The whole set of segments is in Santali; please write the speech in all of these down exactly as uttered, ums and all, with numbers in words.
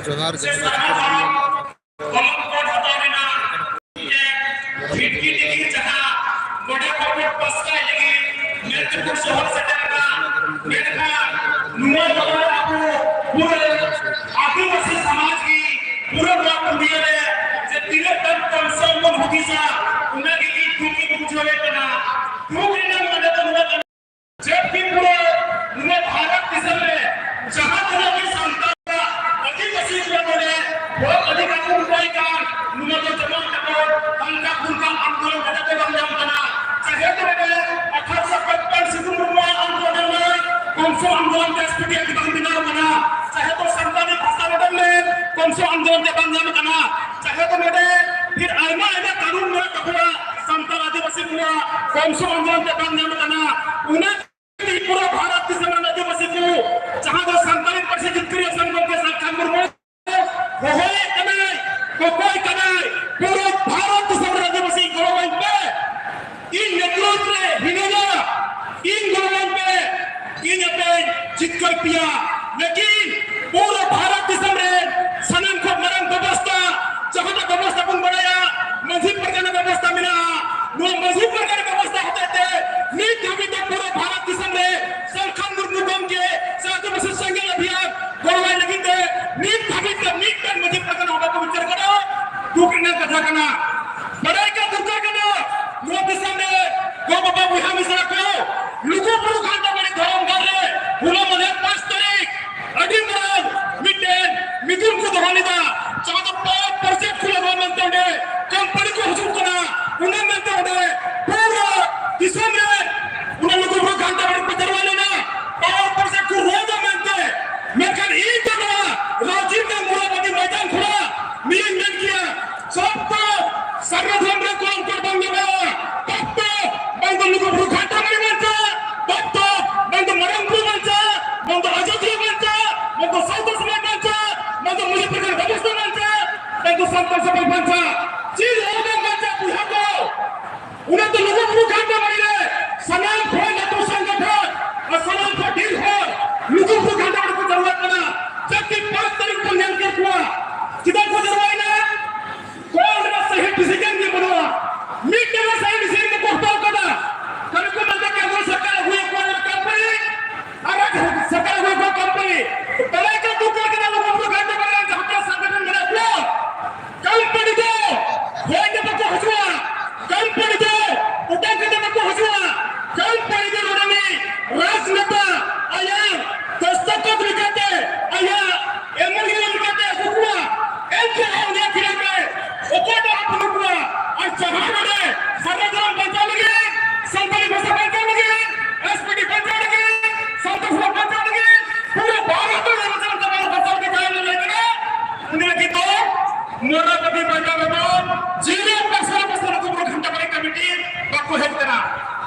ᱡᱚᱦᱟᱨ, ᱡᱟᱦᱟᱸ ᱫᱚ ᱪᱤᱛᱟᱹᱨ ᱵᱚᱱ ᱧᱮᱞ ᱧᱟᱢ ᱠᱟᱱᱟ᱾ ᱠᱚᱞᱚᱢ ᱠᱚ ᱦᱟᱛᱟᱣ ᱨᱮᱱᱟᱜ ᱵᱷᱤᱴᱠᱤ ᱛᱮᱜᱮ ᱡᱟᱦᱟᱸ ᱜᱚᱰᱟ ᱠᱚ ᱯᱟᱥᱱᱟᱣ ᱞᱟᱹᱜᱤᱫ ᱢᱮᱫ ᱛᱮᱠᱚ ᱥᱚᱦᱚᱨ ᱥᱮᱴᱮᱨ ᱮᱱᱟ, ᱢᱮᱱᱠᱷᱟᱱ ᱱᱚᱣᱟ ᱫᱚ ᱟᱵᱚ ᱯᱩᱨᱟᱹ ᱟᱹᱫᱤᱵᱟᱹᱥᱤ ᱥᱚᱢᱟᱡᱽ ᱜᱮ ᱯᱩᱨᱟᱹ ᱱᱚᱣᱟ ᱫᱩᱱᱤᱭᱟᱹ ᱨᱮ ᱡᱮ ᱛᱤᱱᱟᱹᱜ ᱜᱟᱱ ᱠᱚᱢ ᱥᱚᱢ ᱵᱚᱱ ᱦᱩᱫᱤᱥᱟ, ᱚᱱᱟ ᱜᱮ ᱤᱧ ᱫᱩᱠ ᱤᱧ ᱵᱩᱡᱷᱟᱹᱣᱮᱫ ᱠᱟᱱᱟ᱾ ᱫᱩᱠ ᱨᱮᱱᱟᱜ ᱢᱟᱱᱮ ᱫᱚ ᱱᱚᱣᱟ ᱠᱟᱱᱟ, ᱡᱟᱹᱛᱤ ᱯᱩᱨᱟᱹ ᱱᱚᱣᱟ ᱵᱷᱟᱨᱚᱛ ᱫᱤᱥᱚᱢ ᱨᱮ ᱡᱟᱦᱟᱸ ᱛᱤᱱᱟᱹᱜ ᱜᱮ ᱥᱟᱱᱛᱟᱲ, ᱟᱹᱫᱤᱵᱟᱹᱥᱤ ᱠᱚᱣᱟᱜ ᱱᱚᱰᱮ ᱦᱚᱠ ᱚᱫᱷᱤᱠᱟᱨ ᱠᱚ ᱩᱴᱷᱟᱹᱭ ᱠᱟᱱ, ᱱᱚᱣᱟ ᱫᱚ ᱡᱮᱢᱚᱱ ᱛᱮᱢᱚᱱ ᱦᱟᱞᱠᱟ ᱯᱷᱩᱞᱠᱟ ᱟᱱᱫᱳᱞᱚᱱ ᱠᱟᱛᱮ ᱫᱚ ᱵᱟᱝ ᱧᱟᱢ ᱠᱟᱱᱟ᱾ ᱪᱟᱦᱮ ᱛᱚ ᱱᱚᱰᱮ ᱟᱴᱷᱟᱨᱚᱥᱚ ᱯᱟᱸᱪᱯᱟᱱ ᱥᱤᱫᱩ ᱢᱩᱨᱢᱩᱣᱟᱜ ᱟᱱᱫᱳᱞᱚᱱ ᱨᱮ ᱠᱚᱢᱥᱚ ᱟᱱᱫᱳᱞᱚᱱ ᱛᱮ ᱮᱥ ᱯᱤ ᱴᱤ ᱮᱠᱴ ᱵᱟᱝ ᱵᱮᱱᱟᱣ ᱠᱟᱱᱟ᱾ ᱪᱟᱦᱮ ᱛᱚ ᱥᱟᱱᱛᱟᱲᱤ ᱵᱷᱟᱥᱟ ᱨᱚᱰᱚᱡ ᱞᱮᱱ ᱠᱚᱢᱥᱚ ᱟᱱᱫᱳᱞᱚᱱ ᱛᱮ ᱵᱟᱝ ᱧᱟᱢ ᱠᱟᱱᱟ᱾ ᱪᱟᱦᱮ ᱛᱚ ᱱᱚᱰᱮ ᱯᱷᱤᱨ ᱟᱭᱢᱟ ᱟᱭᱢᱟ ᱠᱟᱹᱱᱩᱱ ᱢᱮᱱᱟᱜ ᱛᱟᱵᱚᱱᱟ ᱥᱟᱱᱛᱟᱲ ᱟᱹᱫᱤᱵᱟᱹᱥᱤ ᱠᱚᱣᱟᱜ, ᱠᱚᱢᱥᱚ ᱟᱱᱫᱳᱞᱚᱱ ᱛᱮ ᱵᱟᱝ ᱧᱟᱢ ᱠᱟᱱᱟ᱾ ᱚᱱᱟ ᱯᱩᱨᱟᱹ ᱵᱷᱟᱨᱚᱛ ᱫᱤᱥᱚᱢ ᱨᱮᱱ ᱟᱹᱫᱤᱵᱟᱹᱥᱤ ᱠᱚ, ᱡᱟᱦᱟᱸ ᱫᱚ ᱥᱟᱱᱛᱟᱲᱤ ᱯᱟᱹᱨᱥᱤ ᱡᱤᱛᱠᱟᱹᱨᱤᱭᱟᱹ ᱥᱮᱱ ᱜᱚᱢᱠᱮ ᱥᱟᱞᱠᱷᱟᱱ ᱢᱩᱨᱢᱩ ᱦᱚᱦᱚᱭᱮᱫ ᱠᱟᱱᱟᱭ, ᱠᱚᱠᱚᱭ ᱠᱟᱱᱟᱭ, ᱯᱩᱨᱟᱹ ᱵᱷᱟᱨᱚᱛ ᱫᱤᱥᱚᱢ ᱨᱮᱱ ᱟᱹᱫᱤᱵᱟᱹᱥᱤ ᱜᱚᱲᱚ ᱟᱹᱧ ᱯᱮ, ᱤᱧ ᱱᱮᱛᱨᱤᱛᱵ ᱨᱮ ᱦᱤᱱᱟᱹᱧᱟ, ᱤᱧ ᱜᱚᱲᱚ ᱟᱹᱧ ᱯᱮ, ᱤᱧ ᱟᱯᱮᱧ ᱡᱤᱛᱠᱟᱹᱨ ᱯᱮᱭᱟ᱾ ᱞᱮᱠᱤᱱ ᱯᱩᱨᱟᱹ ᱵᱷᱟᱨᱚᱛ ᱫᱤᱥᱚᱢ ᱨᱮ ᱥᱟᱱᱟᱢ ᱠᱷᱚᱱ ᱢᱟᱨᱟᱝ ᱵᱮᱵᱚᱥᱛᱟ, ᱡᱟᱦᱟᱸᱴᱟᱜ ᱵᱮᱵᱚᱥᱛᱟ ᱵᱚᱱ ᱵᱟᱲᱟᱭᱟ, ᱢᱟᱹᱡᱷᱤ ᱯᱟᱨᱜᱟᱱᱟ ᱵᱮᱵᱚᱥᱛᱟ ᱢᱮᱱᱟᱜᱼᱟ᱾ ᱱᱚᱣᱟ ᱢᱟᱹᱡᱷᱤ ᱯᱟᱨᱜᱟᱱᱟ ᱵᱮᱵᱚᱥᱛᱟ ᱦᱚᱛᱮᱡ ᱛᱮ ᱱᱤᱛ ᱫᱷᱟᱹᱵᱤᱡ ᱛᱮ ᱯᱩᱨᱟᱹ ᱵᱷᱟᱨᱚᱛ ᱫᱤᱥᱚᱢ ᱨᱮ ᱥᱟᱞᱠᱷᱟᱱ ᱢᱩᱨᱢᱩ ᱜᱚᱢᱠᱮ ᱥᱮ ᱟᱹᱫᱤᱵᱟᱹᱥᱤ ᱥᱮᱸᱜᱮᱞ ᱚᱵᱷᱤᱭᱟᱱ ᱜᱚᱲᱚᱣᱟᱭ ᱞᱟᱹᱜᱤᱫ ᱛᱮ ᱱᱤᱛ ᱫᱷᱟᱹᱵᱤᱡ ᱛᱮ ᱢᱤᱫᱴᱮᱱ ᱢᱟᱹᱡᱷᱤ ᱯᱟᱨᱜᱟᱱᱟ ᱦᱚᱸ ᱵᱟᱠᱚ ᱵᱤᱪᱟᱹᱨ ᱠᱟᱫᱟ᱾ ᱫᱩᱠ ᱨᱮᱱᱟᱜ ᱠᱟᱛᱷᱟ ᱠᱟᱱᱟ᱾ ᱵᱟᱲᱟᱭ ᱠᱟᱜ ᱫᱚᱨᱠᱟᱨ ᱠᱟᱱᱟ, ᱱᱚᱣᱟ ᱫᱤᱥᱚᱢ ᱨᱮ ᱜᱚ ᱵᱟᱵᱟ ᱵᱚᱭᱦᱟ ᱢᱤᱥᱨᱟ ᱠᱚ ᱞᱩᱜᱩ ᱵᱩᱨᱩ ᱜᱷᱟᱱᱴᱟ ᱵᱟᱲᱮ ᱫᱷᱚᱨᱚᱢ ᱜᱟᱲ ᱨᱮ ᱦᱚᱞᱟ ᱢᱟᱫᱷᱮᱨ ᱯᱟᱸᱪ ᱛᱟᱹᱨᱤᱠᱷ ᱟᱹᱰᱤ ᱢᱟᱨᱟᱝ ᱢᱤᱫᱴᱮᱱ ᱨᱟᱡᱽᱱᱮᱛᱟ ᱟᱭᱟᱜ ᱫᱚᱥᱛᱚᱠᱚᱛ ᱞᱮᱠᱟᱛᱮ, ᱟᱭᱟᱜ ᱮᱢ ᱮᱞ ᱮ ᱞᱮᱠᱟᱛᱮ ᱟᱹᱜᱩ ᱠᱚᱣᱟ, ᱮᱱᱛᱮ ᱨᱮᱦᱚᱸ ᱩᱱᱤᱭᱟᱜ ᱠᱷᱤᱞᱟᱯ ᱨᱮ ᱚᱠᱚᱭ ᱫᱚ ᱵᱟᱹᱱᱩᱜ ᱠᱚᱣᱟ᱾ ᱟᱨ ᱡᱟᱦᱟᱸ ᱱᱚᱰᱮ ᱥᱟᱨᱱᱟ ᱫᱷᱚᱨᱚᱢ ᱵᱟᱧᱪᱟᱣ ᱞᱟᱹᱜᱤᱫ, ᱥᱟᱱᱛᱟᱲᱤ ᱵᱷᱟᱥᱟ ᱵᱟᱧᱪᱟᱣ ᱞᱟᱹᱜᱤᱫ, ᱮᱥ ᱯᱤ ᱴᱤ ᱵᱟᱧᱪᱟᱣ ᱞᱟᱹᱜᱤᱫ, ᱥᱟᱱᱛᱟᱲ ᱥᱚᱢᱟᱡᱽ ᱵᱟᱧᱪᱟᱣ ᱞᱟᱹᱜᱤᱫ, ᱯᱩᱨᱟᱹ ᱵᱷᱟᱨᱚᱛ ᱨᱮ ᱥᱟᱱᱛᱟᱲ ᱵᱟᱧᱪᱟᱣ ᱞᱟᱹᱜᱤᱫ ᱡᱟᱦᱟᱸᱭ ᱞᱟᱹᱭ ᱠᱟᱱᱟ, ᱩᱱᱤ ᱞᱟᱹᱜᱤᱫ ᱫᱚ ᱢᱚᱨᱟ ᱵᱟᱹᱫᱤ ᱵᱟᱡᱟᱨ ᱨᱮᱫᱚ ᱡᱤᱞ ᱯᱟᱥᱟ ᱯᱟᱥᱟ ᱨᱮᱫᱚ ᱜᱷᱟᱱᱴᱟ ᱵᱟᱲᱤ ᱠᱚᱢᱤᱴᱤ ᱵᱟᱠᱚ ᱦᱮᱡ ᱠᱟᱱᱟ᱾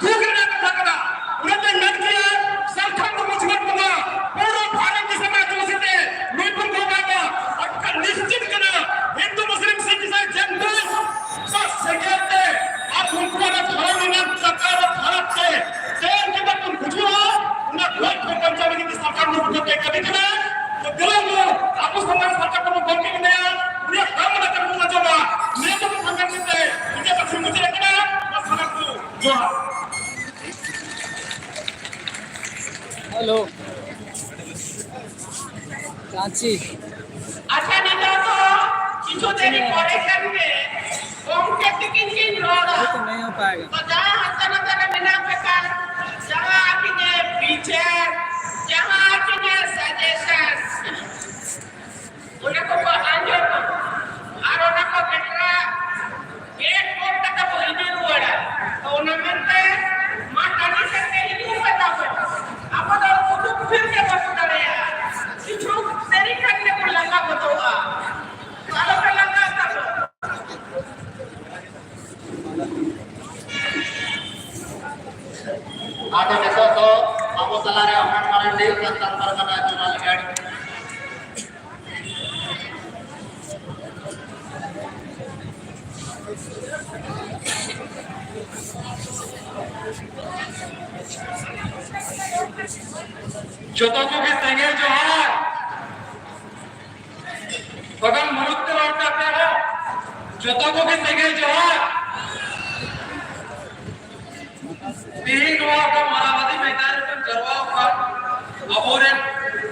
ᱫᱩᱠ ᱨᱮᱱᱟᱜ ᱠᱟᱛᱷᱟ ᱠᱟᱱᱟ᱾ ᱚᱱᱟᱛᱮ ᱢᱮᱱ ᱜᱮᱭᱟ, ᱥᱟᱞᱠᱷᱟᱱ ᱫᱚ ᱢᱩᱪᱷᱢᱟᱱ ᱵᱚᱸᱜᱟ ᱯᱩᱨᱟᱹ ᱵᱷᱟᱨᱚᱛ ᱫᱤᱥᱚᱢ ᱨᱮ ᱟᱹᱫᱤᱵᱟᱹᱥᱤ ᱛᱮ ᱱᱩᱭ ᱵᱚᱱ ᱜᱚᱜ ᱟᱠᱟᱫᱟ᱾ ᱟᱨ ᱱᱤᱥᱪᱤᱛ ᱠᱟᱱᱟ, ᱦᱤᱱᱫᱩ, ᱢᱩᱥᱞᱤᱢ, ᱥᱤᱠᱷ, ᱤᱥᱟᱭ, ᱡᱮᱱ ᱫᱚ ᱥᱟᱥ ᱥᱮᱸᱜᱮᱞ ᱛᱮ ᱟᱨ ᱩᱱᱠᱩᱣᱟᱜ ᱫᱷᱚᱨᱚᱢ ᱨᱮᱱᱟᱜ ᱥᱟᱨᱠᱟᱨ ᱫᱷᱟᱨᱟ ᱛᱮ ᱛᱮ ᱪᱮᱫᱟᱜ ᱵᱚᱱ ᱵᱩᱡᱷᱟᱹᱣᱟ? ᱚᱱᱟ ᱜᱚᱡ ᱠᱷᱚᱱ ᱵᱟᱧᱪᱟᱣ ᱞᱟᱹᱜᱤᱫ ᱛᱮ ᱥᱟᱨᱠᱟᱨ ᱫᱚ ᱵᱩᱡᱷᱟᱹᱣ ᱛᱮ ᱠᱟᱹᱢᱤ ᱠᱟᱱᱟ᱾ ᱛᱚ ᱫᱮᱞᱟ ᱵᱚᱱ ᱟᱵᱚ ᱥᱟᱱᱛᱟᱲ ᱥᱟᱨᱠᱟᱨ ᱠᱚᱵᱚᱱ ᱜᱚᱢᱠᱮ ᱢᱮᱱᱟᱭᱟ, ᱩᱱᱤᱭᱟᱜ ᱠᱟᱹᱢᱤ ᱞᱮᱠᱟ ᱵᱚᱱ ᱟᱸᱡᱚᱢᱟ᱾ ᱱᱤᱭᱟᱹ ᱠᱚ ᱥᱟᱨᱠᱟᱨ ᱠᱟᱛᱮ ᱤᱧᱟᱹᱜ ᱠᱟᱛᱷᱟ ᱢᱩᱪᱟᱹᱫ ᱠᱟᱱᱟ᱾ ᱟᱨ ᱥᱟᱱᱟᱢ ᱠᱚ ᱡᱚᱦᱟᱨ᱾ ᱦᱮᱞᱳ, ᱨᱟᱸᱪᱤ᱾ ᱟᱪᱪᱷᱟ, ᱱᱤᱛᱚᱜ ᱫᱚ ᱠᱤᱪᱷᱩ ᱫᱤᱱ ᱯᱚᱨᱮ ᱠᱷᱟᱱ ᱜᱮ ᱜᱚᱢᱠᱮ ᱛᱤᱠᱤᱱ ᱠᱤᱱ ᱨᱚᱲᱟ᱾ ᱟᱨᱮ ᱛᱚ ᱱᱟᱭ ᱦᱚᱸ ᱯᱟᱭᱮᱜᱟ᱾ ᱛᱚ ᱡᱟᱦᱟᱸ ᱦᱟᱱᱛᱮ ᱱᱟᱛᱮ ᱨᱮ ᱢᱮᱱᱟᱜ ᱯᱮ ᱠᱷᱟᱱ, ᱡᱟᱦᱟᱸ ᱟᱹᱵᱤᱱᱟᱜ ᱵᱤᱪᱟᱹᱨ, ᱡᱟᱦᱟᱸ ᱟᱹᱵᱤᱱᱟᱜ suggestion, ᱚᱱᱟ ᱠᱚᱠᱚ ᱟᱸᱡᱚᱢᱟ᱾ ᱟᱨ ᱚᱱᱟ ᱠᱚ ᱵᱮᱴᱨᱟ ᱜᱮᱴ ᱠᱚ ᱠᱟᱛᱮ ᱠᱚ ᱤᱫᱤ ᱨᱩᱣᱟᱹᱲᱟ᱾ ᱛᱚ ᱚᱱᱟ ᱢᱮᱱᱛᱮ ᱢᱟ ᱴᱟᱺᱰᱤ ᱥᱮᱫ ᱜᱮ ᱦᱤᱡᱩᱜ ᱯᱮ ᱛᱟᱵᱚ᱾ ᱟᱵᱚ ᱫᱚ ᱩᱰᱩᱠ ᱯᱷᱤᱨ ᱜᱮ ᱵᱟᱵᱚ ᱫᱟᱲᱮᱭᱟᱜᱼᱟ᱾ ᱠᱤᱪᱷᱩ ᱫᱮᱨᱤ ᱠᱷᱟᱱ ᱜᱮᱵᱚᱱ ᱞᱟᱸᱜᱟ ᱜᱚᱫᱚᱜᱼᱟ᱾ ᱛᱚ ᱟᱞᱚ ᱯᱮ ᱞᱟᱸᱜᱟᱜ ᱛᱟᱵᱚ᱾ ᱟᱫᱚ ᱱᱤᱛᱚᱜ ᱫᱚ ᱟᱵᱚ ᱛᱟᱞᱟᱨᱮ ᱚᱢᱚᱱ ᱢᱟᱨᱟᱱᱰᱤ, ᱥᱟᱱᱛᱟᱲ ᱯᱟᱨᱜᱟᱱᱟ ᱡᱚᱱᱟᱞ ᱦᱮᱰ᱾ ᱡᱚᱛᱚ ᱠᱚᱜᱮ ᱥᱮᱸᱜᱮᱞ ᱡᱚᱦᱟᱨ᱾ ᱵᱟᱜᱟᱱ ᱢᱩᱞᱩᱠ ᱛᱮ ᱨᱚᱲ ᱠᱟᱛᱮ ᱦᱚᱸ ᱡᱚᱛᱚ ᱠᱚᱜᱮ ᱥᱮᱸᱜᱮᱞ ᱡᱚᱦᱟᱨ᱾ ᱛᱮᱦᱮᱧ ᱱᱚᱣᱟ ᱟᱵᱚ ᱢᱟᱱᱟᱣᱟᱫᱤ ᱢᱚᱭᱫᱟᱱ ᱨᱮᱵᱚᱱ ᱡᱟᱨᱣᱟ ᱟᱠᱟᱱ ᱟᱵᱚᱨᱮᱱ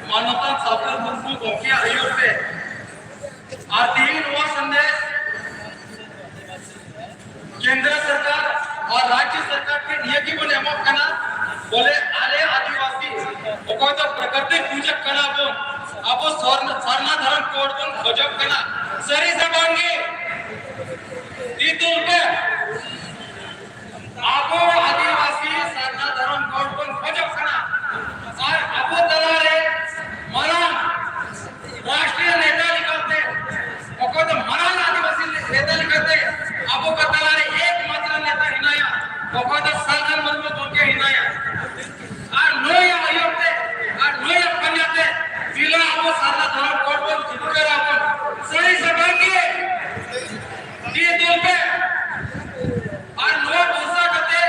ᱢᱟᱱᱚᱛᱟᱱ ᱥᱟᱣᱛᱟᱞ ᱢᱩᱨᱢᱩ ᱜᱚᱢᱠᱮᱭᱟᱜ ᱟᱹᱭᱩᱨ ᱛᱮ ᱟᱨ ᱛᱮᱦᱮᱧ ᱱᱚᱣᱟ ᱥᱟᱸᱫᱮᱥ ᱠᱮᱱᱫᱨᱚ ᱥᱚᱨᱠᱟᱨ ᱟᱨ ᱨᱟᱡᱽᱡᱚ ᱥᱚᱨᱠᱟᱨ ᱴᱷᱮᱱ ᱱᱤᱭᱟᱹ ᱜᱮᱵᱚᱱ ᱮᱢᱚᱜ ᱠᱟᱱᱟ, ᱵᱚᱞᱮ ᱟᱞᱮ ᱚᱠᱚᱭ ᱫᱚ ᱯᱨᱚᱠᱨᱤᱛᱤ ᱯᱩᱡᱟᱹ ᱠᱟᱱᱟ ᱵᱚᱱ, ᱟᱵᱚ ᱥᱚᱨᱱᱟ, ᱥᱟᱨᱱᱟ ᱫᱷᱚᱨᱚᱢ ᱠᱳᱰ ᱵᱚᱱ ᱠᱷᱚᱡᱚᱜ ᱠᱟᱱᱟ, ᱥᱟᱹᱨᱤ ᱥᱮ ᱵᱟᱝ ᱜᱮ? ᱛᱤ ᱛᱩᱞ ᱯᱮ᱾ ᱟᱵᱚ ᱟᱹᱫᱤᱵᱟᱹᱥᱤ ᱥᱟᱨᱱᱟ ᱫᱷᱚᱨᱚᱢ ᱠᱳᱰ ᱵᱚᱱ ᱠᱷᱚᱡᱚᱜ ᱠᱟᱱᱟ᱾ ᱟᱨ ᱟᱵᱚ ᱛᱟᱞᱟᱨᱮ ᱢᱟᱨᱟᱝ ᱨᱟᱥᱴᱨᱤᱭᱚ ᱱᱮᱛᱟ ᱞᱮᱠᱟᱛᱮ, ᱚᱠᱚᱭ ᱫᱚ ᱢᱟᱨᱟᱝ ᱟᱹᱫᱤᱵᱟᱹᱥᱤ ᱱᱮᱛᱟ ᱞᱮᱠᱟᱛᱮ ᱟᱵᱚ ᱠᱚ ᱛᱟᱞᱟᱨᱮ ᱮᱠᱢᱟᱛᱨᱚ ᱱᱮᱛᱟ ᱦᱮᱱᱟᱭᱟ, ᱚᱠᱚᱭ ᱫᱚ ᱥᱟᱞᱠᱷᱟᱱ ᱢᱩᱨᱢᱩ ᱜᱚᱢᱠᱮ ᱦᱮᱱᱟᱭᱟ᱾ ᱟᱨ ᱱᱩᱭᱟᱜ ᱟᱹᱭᱩᱨ ᱛᱮ, ᱟᱨ ᱱᱩᱭᱟᱜ ᱯᱟᱸᱡᱟ ᱛᱮ ᱛᱤᱱᱟᱹᱜ ᱟᱵᱚ ᱥᱟᱨᱱᱟ ᱫᱷᱚᱨᱚᱢ ᱠᱳᱰ ᱵᱚᱱ ᱡᱤᱛᱠᱟᱹᱨᱟ ᱵᱚᱱ, ᱥᱟᱹᱨᱤ ᱥᱮ ᱵᱟᱝ ᱜᱮ? ᱛᱤ ᱛᱩᱞ ᱯᱮ᱾ ᱟᱨ ᱱᱚᱣᱟ ᱵᱷᱚᱨᱥᱟ ᱠᱟᱛᱮ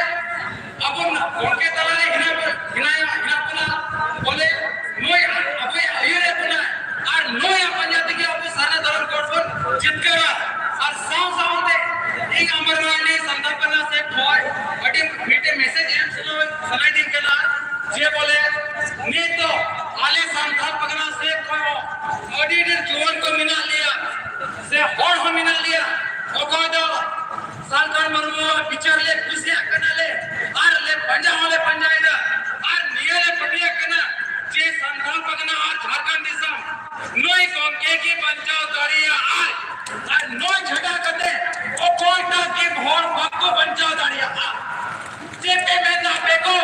ᱟᱵᱚ ᱜᱚᱢᱠᱮ ᱛᱟᱞᱟᱨᱮ ᱦᱮᱱᱟᱜ ᱵᱚ-, ᱦᱮᱱᱟᱭᱟ, ᱦᱮᱱᱟᱜ ᱵᱚᱱᱟ, ᱵᱚᱞᱮ ᱱᱩᱭ ᱟᱵᱚᱭ ᱟᱹᱭᱩᱨᱮᱫ ᱵᱚᱱᱟ, ᱟᱨ ᱱᱩᱭᱟᱜ ᱯᱟᱸᱡᱟ ᱛᱮᱜᱮ ᱟᱵᱚ ᱥᱟᱨᱱᱟ ᱫᱷᱚᱨᱚᱢ ᱠᱳᱰ ᱵᱚᱱ ᱡᱤᱛᱠᱟᱹᱨᱟ᱾ ᱟᱨ ᱥᱟᱶ ᱥᱟᱶᱛᱮ ᱤᱧ ᱟᱢᱟᱨ ᱢᱟᱨᱰᱤ ᱥᱟᱱᱛᱟᱲ ᱯᱟᱨᱜᱟᱱᱟ ᱥᱮᱫ ᱠᱷᱚᱱ ᱟᱹᱰᱤ ᱢᱤᱫᱴᱮᱱ ᱢᱮᱥᱮᱡᱽ ᱮᱢ ᱥᱟᱱᱟ-, ᱥᱟᱱᱟᱭᱮᱫᱤᱧ ᱠᱟᱱᱟ, ᱡᱮ ᱵᱚᱞᱮ ᱱᱤᱛ ᱫᱚ ᱟᱞᱮ ᱥᱟᱱᱛᱟᱲ ᱯᱟᱨᱜᱟᱱᱟ ᱥᱮᱫ ᱠᱷᱚᱱ ᱦᱚᱸ ᱟᱹᱰᱤ ᱰᱷᱮᱨ ᱡᱩᱣᱟᱹᱱ ᱠᱚ ᱢᱮᱱᱟᱜ ᱞᱮᱭᱟ, ᱥᱮ ᱦᱚᱲ ᱦᱚᱸ ᱢᱮᱱᱟᱜ ᱞᱮᱭᱟ, ᱚᱠᱚᱭ ᱫᱚ ᱥᱟᱞᱠᱷᱟᱱ ᱢᱩᱨᱢᱩᱣᱟᱜ ᱵᱤᱪᱟᱹᱨ ᱞᱮ ᱠᱩᱥᱤᱭᱟᱜ ᱠᱟᱱᱟᱞᱮ, ᱟᱨ ᱞᱮ ᱯᱟᱸᱡᱟ ᱦᱚᱸᱞᱮ ᱯᱟᱸᱡᱟᱭᱮᱫᱟ, ᱟᱨ ᱱᱤᱭᱟᱹ ᱞᱮ ᱯᱟᱹᱛᱭᱟᱹᱜ ᱠᱟᱱᱟ ᱡᱮ ᱥᱟᱱᱛᱟᱲ ᱯᱟᱨᱜᱟᱱᱟ ᱟᱨ ᱡᱷᱟᱲᱠᱷᱚᱸᱰ ᱫᱤᱥᱚᱢ ᱱᱩᱭ ᱜᱚᱢᱠᱮ ᱜᱮ ᱵᱟᱧᱪᱟᱣ ᱫᱟᱲᱮᱭᱟᱜᱼᱟᱭ, ᱟᱨ ᱱᱩᱭ ᱪᱷᱟᱰᱟ ᱠᱟᱛᱮ ᱚᱠᱚᱭᱴᱟᱜ ᱜᱮ ᱦᱚᱲ ᱵᱟᱠᱚ ᱵᱟᱧᱪᱟᱣ ᱫᱟᱲᱮᱭᱟᱜᱼᱟ᱾ ᱪᱮᱫ ᱯᱮ ᱢᱮᱱᱫᱟ ᱟᱯᱮ ᱠᱚ?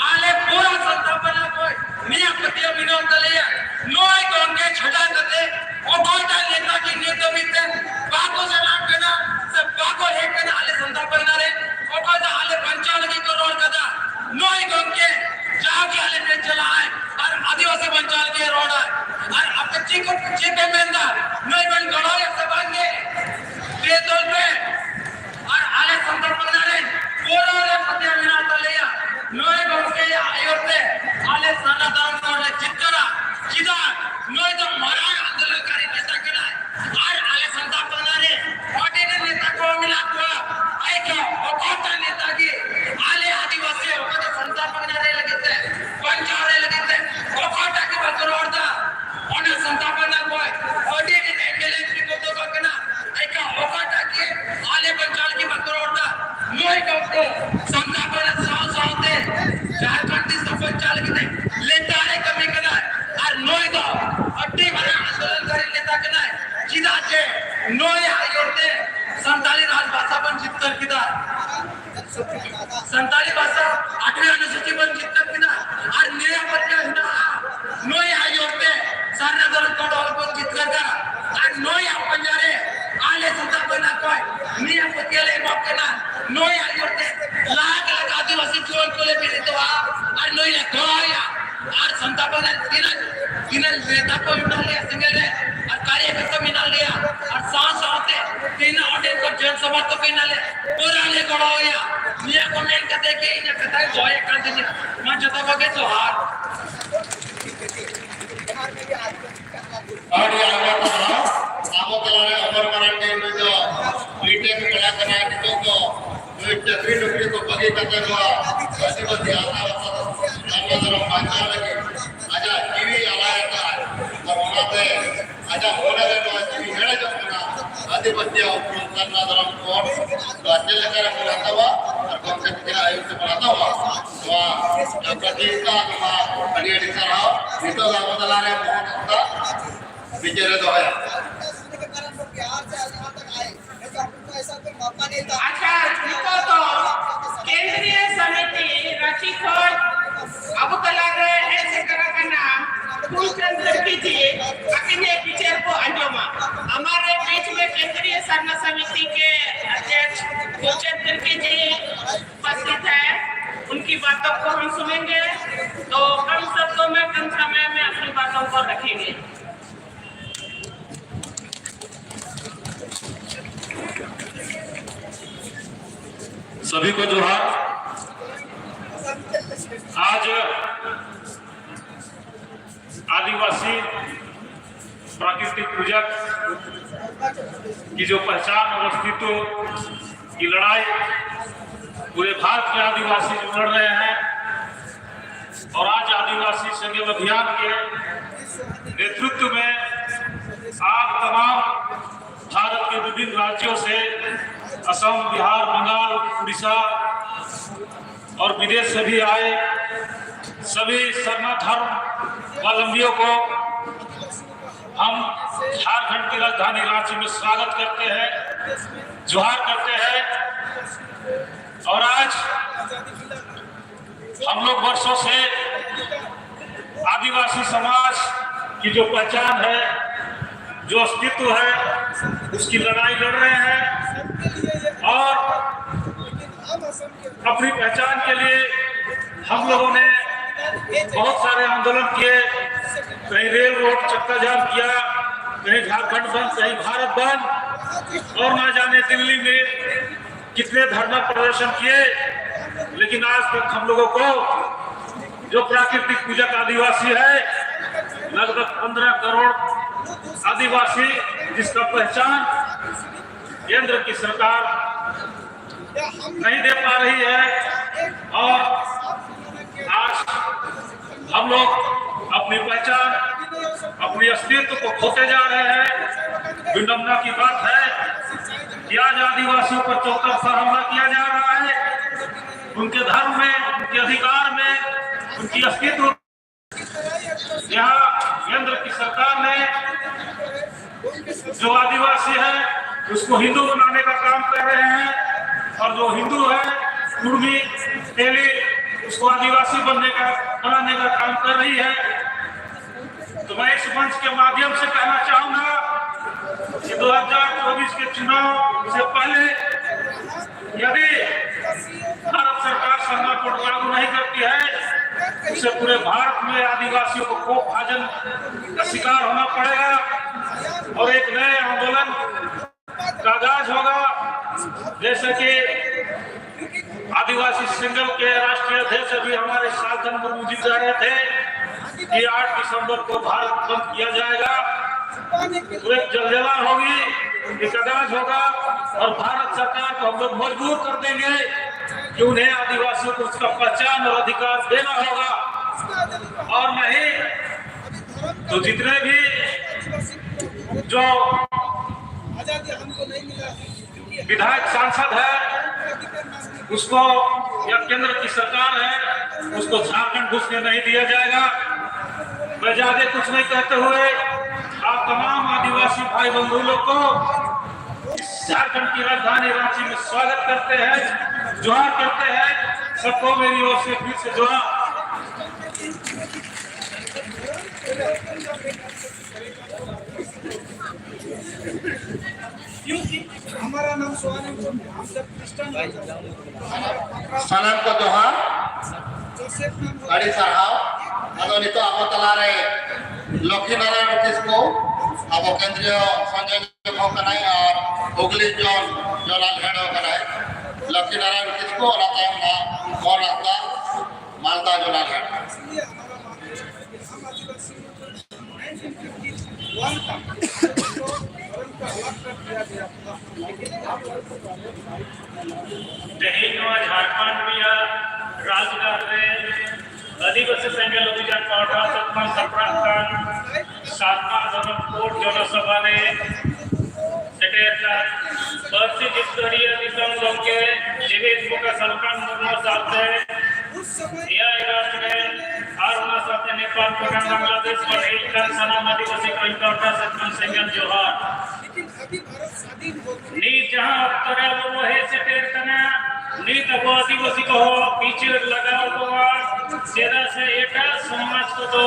ᱟᱞᱮ ᱯᱩᱨᱟᱹ ᱥᱟᱱᱛᱟᱲ ᱯᱟᱨᱜᱟᱱᱟ ᱠᱚ ᱱᱤᱭᱟᱹ ᱯᱟᱹᱛᱭᱟᱹᱣ ᱢᱮᱱᱟᱜ ᱛᱟᱞᱮᱭᱟ, ᱱᱩᱭ ᱜᱚᱢᱠᱮ ᱪᱷᱟᱰᱟ ᱠᱟᱛᱮ ᱚᱠᱚᱭᱴᱟᱜ ᱱᱮᱛᱟ ᱜᱮ ᱱᱤᱛ ᱫᱷᱟᱹᱵᱤᱡ ᱛᱮ ᱵᱟᱠᱚ ᱪᱟᱞᱟᱜ ᱠᱟᱱᱟ ᱥᱮ ᱵᱟᱠᱚ ᱦᱮᱡ ᱠᱟᱱᱟ ᱟᱞᱮ ᱥᱟᱱᱛᱟᱲ ᱯᱟᱨᱜᱟᱱᱟ ᱨᱮ᱾ ᱚᱠᱚᱭ ᱫᱚ ᱟᱞᱮ ᱵᱟᱧᱪᱟᱣ ᱞᱟᱹᱜᱤᱫ ᱠᱚ ᱨᱚᱲ ᱠᱟᱫᱟ, ᱱᱩᱭ ᱜᱚᱢᱠᱮ ᱡᱟᱣᱜᱮ ᱟᱞᱮ ᱴᱷᱮᱱ ᱪᱟᱞᱟᱜᱼᱟᱭ ᱟᱨ ᱟᱹᱫᱤᱵᱟᱹᱥᱤ ᱵᱟᱧᱪᱟᱣ ᱞᱟᱹᱜᱤᱫ ᱮ ᱨᱚᱲᱟᱭ᱾ ᱟᱨ ᱟᱯᱮ ᱪᱮᱫ ᱠᱚ, ᱪᱮᱫ ᱯᱮ ᱢᱮᱱᱫᱟ? ᱱᱩᱭ ᱵᱮᱱ ᱜᱚᱲᱚᱭᱟ ᱥᱮ ᱵᱟᱝ ᱜᱮ? ᱯᱮ ᱫᱚᱞ ᱯᱮ᱾ ᱟᱨ ᱟᱞᱮ ᱥᱟᱱᱛᱟᱲ ᱯᱟᱨᱜᱟᱱᱟ ᱨᱮ ᱯᱩᱨᱟᱹ ᱨᱮ ᱯᱟᱹᱛᱭᱟᱹᱣ ᱢᱮᱱᱟᱜ ᱛᱟᱞᱮᱭᱟ, ᱱᱩᱭ ᱜᱚᱢᱠᱮᱭᱟᱜ ᱟᱹᱭᱩᱨ ᱛᱮ ᱟᱞᱮ ᱥᱟᱨᱱᱟ ᱫᱷᱚᱨᱚᱢ ᱠᱳᱰ ᱞᱮ ᱡᱤᱛᱠᱟᱹᱨᱟ᱾ ᱪᱮᱫᱟᱜ? ᱱᱩᱭ ᱫᱚ ᱢᱟᱨᱟᱝ ᱟᱱᱫᱳᱞᱚᱱᱠᱟᱨᱤ ᱱᱮᱛᱟ ᱠᱟᱱᱟᱭ᱾ ᱟᱨ ᱟᱞᱮ ᱥᱟᱱᱛᱟᱲ ᱯᱟᱨᱜᱟᱱᱟ ᱨᱮ ᱟᱹᱰᱤ ᱰᱷᱮᱨ ᱱᱮᱛᱟ ᱠᱚ ᱢᱮᱱᱟᱜ ᱠᱚᱣᱟ᱾ ᱟᱭᱠᱟ ᱚᱠᱟᱴᱟᱜ ᱱᱮᱛᱟ ᱜᱮ ᱟᱞᱮ ᱟᱹᱫᱤᱵᱟᱹᱥᱤ ᱚᱠᱚᱭ ᱫᱚ ᱥᱟᱱᱛᱟᱲ ᱯᱟᱨᱜᱟᱱᱟ ᱨᱮ ᱞᱟᱹᱜᱤᱫ ᱛᱮ, ᱵᱟᱧᱪᱟᱣ ᱨᱮ ᱞᱟᱹᱜᱤᱫ ᱛᱮ ᱚᱠᱟᱴᱟᱜ ᱜᱮ ᱵᱟᱠᱚ ᱨᱚᱲ ᱫᱟ᱾ ᱚᱱᱟ ᱥᱟᱱᱛᱟᱲ ᱯᱟᱨᱜᱟᱱᱟ ᱠᱷᱚᱱ ᱟᱹᱰᱤ ᱰᱷᱮᱨ M L A M P ᱠᱚ ᱫᱚ ᱵᱟᱝ ᱠᱟᱱᱟ᱾ ᱮᱠᱟ ᱚᱠᱟᱴᱟᱜ ᱜᱮ ᱟᱞᱮ ᱵᱟᱧᱪᱟᱣ ᱞᱟᱹᱜᱤᱫ ᱵᱟᱠᱚ ᱨᱚᱲ ᱫᱟ᱾ ᱱᱩᱭ ᱜᱚᱢᱠᱮ ᱥᱟᱱᱛᱟᱲ ᱯᱟᱨᱜᱟᱱᱟ ᱥᱟᱶ ᱥᱟᱶᱛᱮ ᱡᱷᱟᱲᱠᱷᱚᱸᱰ ᱫᱤᱥᱚᱢ ᱵᱟᱧᱪᱟᱣ ᱞᱟᱹᱜᱤᱫ ᱱᱮᱛᱟ ᱠᱚ ᱢᱮᱱᱟᱜ ᱞᱮᱭᱟ ᱥᱮᱸᱜᱮᱞ ᱨᱮ, ᱟᱨ ᱠᱟᱨᱭᱚᱠᱚᱨᱛᱟ ᱢᱮᱱᱟᱜ ᱞᱮᱭᱟ, ᱟᱨ ᱥᱟᱶ ᱥᱟᱶᱛᱮ ᱛᱤᱱᱟᱹᱜ ᱚᱸᱰᱮ ᱠᱚ ᱡᱚᱱ ᱥᱚᱢᱚᱨᱛᱷᱚᱠ ᱢᱮᱱᱟᱜ ᱞᱮᱭᱟ, ᱯᱩᱨᱟᱹ ᱞᱮ ᱜᱚᱲᱚ ᱟᱭᱟ᱾ ᱱᱤᱭᱟᱹ ᱠᱚ ᱢᱮᱱ ᱠᱟᱛᱮ ᱜᱮ ᱤᱧᱟᱹᱜ ᱠᱟᱛᱷᱟᱧ ᱫᱚᱦᱚᱭᱮᱫ ᱠᱟᱱ ᱛᱤᱧᱟ᱾ ᱢᱟ ᱡᱚᱛᱚ ᱠᱚᱜᱮ ᱡᱚᱦᱟᱨ᱾ ᱟᱹᱰᱤ ᱟᱭᱢᱟ ᱥᱟᱨᱦᱟᱣ᱾ ᱟᱵᱚ ᱛᱟᱞᱟᱨᱮ ᱚᱢᱚᱨ ᱢᱟᱨᱟᱱᱰᱤ, ᱱᱩᱭ ᱫᱚ ᱵᱤᱴᱮᱠ ᱠᱚᱲᱟ ᱠᱟᱱᱟᱭ᱾ ᱱᱤᱛᱚᱜ ᱫᱚ ᱱᱩᱭ ᱪᱟᱹᱠᱨᱤ ᱱᱚᱠᱨᱤ ᱠᱚ ᱵᱟᱹᱜᱤ ᱠᱟᱛᱮ ᱱᱚᱣᱟ ᱟᱹᱫᱤᱵᱟᱹᱥᱤ ᱟᱥᱟ ᱵᱷᱚᱨᱥᱟ ᱫᱷᱚᱨᱢᱚ ᱫᱷᱚᱨᱚᱢ ᱵᱟᱧᱪᱟᱣ ᱞᱟᱹᱜᱤᱫ ᱟᱡᱟᱜ ᱡᱤᱣᱤ ᱟᱞᱟᱭ ᱟᱠᱟᱫ᱾ ᱟᱨ ᱚᱱᱟᱛᱮ ᱟᱡᱟᱜ ᱢᱚᱱᱮ ᱨᱮ ᱱᱚᱣᱟ ᱡᱤᱣᱤ ᱦᱮᱲᱮᱡᱚᱜ ᱠᱟᱱᱟ᱾ ᱟᱹᱫᱤᱵᱟᱹᱥᱤᱭᱟᱜ ᱩᱯᱨᱩᱢ ᱥᱟᱨᱱᱟ ᱫᱷᱚᱨᱚᱢ ᱠᱳᱰ ᱫᱚ ᱪᱮᱫ ᱞᱮᱠᱟ ᱨᱮ ᱵᱚᱱ ᱦᱟᱛᱟᱣᱟ ᱟᱨ ᱜᱚᱢᱠᱮ ᱛᱟᱹᱠᱤᱱᱟᱜ ᱟᱹᱭᱩᱨ ᱛᱮᱵᱚᱱ ᱦᱟᱛᱟᱣᱟ᱾ ᱱᱚᱣᱟ ᱯᱨᱚᱛᱤᱡᱳᱜᱤᱛᱟ, ᱱᱚᱣᱟ ᱟᱹᱰᱤ ᱟᱹᱰᱤ ᱥᱟᱨᱦᱟᱣ᱾ ᱱᱤᱛᱚᱜ ᱫᱚ ᱟᱵᱚ ᱛᱟᱞᱟᱨᱮ ᱢᱚᱦᱚᱱ ᱦᱟᱸᱥᱫᱟ ᱵᱤᱪᱟᱹᱨ ᱮ ᱫᱚᱦᱚᱭᱟ᱾ ᱟᱪᱪᱷᱟ, ᱱᱤᱛᱚᱜ ᱫᱚ ᱠᱮᱱᱫᱨᱤᱭᱚ ᱥᱚᱢᱤᱛᱤ ᱨᱟᱸᱪᱤ ᱠᱷᱚᱱ ᱟᱵᱚ ᱛᱟᱞᱟᱨᱮ ᱦᱮᱡ ᱥᱮᱴᱮᱨ ᱟᱠᱟᱱᱟ ᱯᱷᱩᱞᱪᱟᱸᱫ ᱛᱤᱨᱠᱤ ᱡᱤ, ᱟᱹᱠᱤᱱᱟᱜ ᱵᱤᱪᱟᱹᱨ ᱠᱚ ᱟᱸᱡᱚᱢᱟ᱾ हमारे बीच में केंद्रीय सरना समिति के अध्यक्ष फूलचंद तिर्की जी उपस्थित है, उनकी बातों को हम सुनेंगे। तो कम शब्दों में कम समय में अपनी बातों को रखेंगे। सभी को जोहार। आज आदिवासी प्राकृतिक पूजक की जो पहचान और अस्तित्व की लड़ाई पूरे भारत के आदिवासी जो लड़ रहे हैं, और आज आदिवासी संगम अभियान के नेतृत्व में आप तमाम भारत के विभिन्न राज्यों से, असम, बिहार, बंगाल, उड़ीसा और विदेश से भी आए सभी सरना धर्मावलंबियों को हम झारखंड की राजधानी रांची में स्वागत करते हैं, जोहार करते हैं। और आज हम लोग वर्षों से आदिवासी समाज की जो पहचान है, जो अस्तित्व है, उसकी लड़ाई लड़ रहे हैं और अपनी पहचान के लिए हम लोगों ने बहुत सारे आंदोलन किए। कहीं रेल रोड चक्का जाम किया, कहीं झारखंड बंद, कहीं भारत बंद, और ना जाने दिल्ली में कितने धरना प्रदर्शन किए, लेकिन आज तक हम लोगों को जो प्राकृतिक पूजक आदिवासी है, लगभग पंद्रह करोड़ आदिवासी, जिसका पहचान केंद्र की सरकार नहीं दे पा रही है, और आज हम लोग अपनी पहचान, अपनी अस्तित्व को खोते जा रहे हैं। विडंबना की बात है कि आज आदिवासियों पर चौतरफा हमला किया जा रहा है। उनके धर्म में, उनके अधिकार में, उनकी अस्तित्व, यहाँ केंद्र की सरकार ने जो आदिवासी है, उसको हिंदू बनाने का काम कर रहे हैं, और जो हिंदू है, कुर्मी, तेली, उसको आदिवासी बनने का, बनाने का काम कर रही है। तो मैं इस मंच के माध्यम से कहना चाहूंगा कि दो हज़ार चौबीस के चुनाव से पहले यदि भारत सरकार सरना कोड लागू नहीं करती है, उसे पूरे भारत में आदिवासियों को कोख भाजन का शिकार होना पड़ेगा और एक नए आंदोलन का आगाज होगा। जैसा कि आदिवासी सेंगल के राष्ट्रीय अध्यक्ष अभी हमारे साधन मुर्मू जी कह रहे थे कि आठ दिसंबर को भारत बंद किया जाएगा, पूरे जलजला होगी, एक आगाज होगा, और भारत सरकार को हम लोग मजबूर कर देंगे कि उन्हें आदिवासियों को उसका पहचान और अधिकार देना होगा, और नहीं तो जितने भी जो विधायक सांसद है, उसको, या केंद्र की सरकार है, उसको झारखंड घुसने नहीं दिया जाएगा। मैं ज्यादा कुछ नहीं कहते हुए आप तमाम आदिवासी भाई बंधु लोग को झारखंड की राजधानी रांची में स्वागत करते हैं, जोहार करते हैं। सबको मेरी ओर से फिर से जोहार। क्योंकि हमारा नाम सोहानी कुंड है, हम सब क्रिश्चियन लोग हैं। ᱥᱟᱱᱟᱢ ᱠᱚ ᱡᱚᱦᱟᱨ, ᱡᱳᱥᱮᱯ ᱱᱟᱢ ᱟᱹᱰᱤ ᱥᱟᱨᱦᱟᱣ᱾ ᱟᱫᱚ ᱱᱤᱛᱚᱜ ᱟᱵᱚ ᱛᱟᱞᱟᱨᱮ ᱞᱚᱠᱠᱷᱤ ᱱᱟᱨᱟᱭᱚᱱ ᱠᱤᱥᱠᱩ ᱟᱵᱚ ᱠᱮᱱᱫᱨᱤᱭᱚ ᱥᱚᱝᱡᱳᱡᱚᱠ ᱦᱚᱸ ᱠᱟᱱᱟᱭ ᱟᱨ ᱦᱩᱜᱽᱞᱤ ᱡᱚᱱ ᱡᱚᱱᱟᱞ ᱦᱮᱰ ᱦᱚᱸ ᱠᱟᱱᱟᱭ᱾ ᱞᱚᱠᱠᱷᱤ ᱱᱟᱨᱟᱭᱚᱱ ᱠᱤᱥᱠᱩ, ᱚᱱᱟ ᱛᱟᱭᱚᱢ ᱦᱟᱸᱜ ᱢᱚᱱ ᱦᱟᱸᱥᱫᱟ, ᱢᱟᱞᱫᱟ ᱡᱚᱱᱟᱞ ᱦᱮᱰ᱾ ᱛᱮᱦᱮᱧ ᱱᱚᱣᱟ ᱡᱷᱟᱲᱠᱷᱚᱸᱰ ᱨᱮᱭᱟᱜ ᱨᱟᱡᱽᱜᱟᱲ ᱨᱮ ᱟᱹᱫᱤᱵᱟᱹᱥᱤ ᱥᱮᱸᱜᱮᱞ ᱚᱵᱷᱤᱡᱟᱱ ᱯᱟᱦᱴᱟ ᱥᱮᱫ ᱠᱷᱚᱱ ᱥᱟᱯᱲᱟᱜ ᱠᱟᱱ ᱥᱟᱨᱱᱟ ᱫᱷᱚᱨᱚᱢ ᱠᱳᱰ ᱡᱚᱱᱚᱥᱚᱵᱷᱟ ᱨᱮ ᱥᱮᱴᱮᱨ ᱠᱟᱱ ᱯᱟᱹᱨᱥᱤ ᱡᱤᱛᱠᱟᱹᱨᱤᱭᱟᱹ ᱫᱤᱥᱚᱢ ᱜᱚᱢᱠᱮ ᱡᱤᱣᱮᱫ ᱵᱚᱠᱟ ᱥᱟᱞᱠᱷᱟᱱ ᱢᱩᱨᱢᱩ ᱥᱟᱶᱛᱮ ᱮᱭᱟᱭ ᱜᱟᱱ ᱨᱮ ᱟᱨ ᱚᱱᱟ ᱥᱟᱶᱛᱮ ᱱᱮᱯᱟᱞ, ᱵᱷᱩᱴᱟᱱ, ᱵᱟᱝᱞᱟᱫᱮᱥ ᱠᱷᱚᱱ ᱦᱮᱡ ᱠᱟᱱ ᱥᱟᱱᱟᱢ ᱟᱹᱫᱤᱵᱟᱹᱥᱤ ᱠᱚ ᱤᱧ ᱯᱟᱦᱴᱟ ᱥᱮᱫ ᱠᱷᱚᱱ ᱥᱮᱸᱜᱮᱞ ᱡᱚᱦᱟᱨ᱾ ᱱᱤᱛ ᱡᱟᱦᱟᱸ ᱚᱠᱛᱚ ᱨᱮ ᱟᱵᱚ ᱵᱚ ᱦᱮᱡ ᱥᱮᱴᱮᱨ ᱠᱟᱱᱟ, ᱱᱤᱛ ᱟᱵᱚ ᱟᱹᱫᱤᱵᱟᱹᱥᱤ ᱠᱚᱦᱚᱸ ᱵᱤᱪᱟᱹᱨ ᱞᱟᱜᱟᱣ ᱠᱚᱣᱟ, ᱪᱮᱫᱟᱜ ᱥᱮ ᱮᱴᱟᱜ ᱥᱚᱢᱟᱡᱽ ᱠᱚᱫᱚ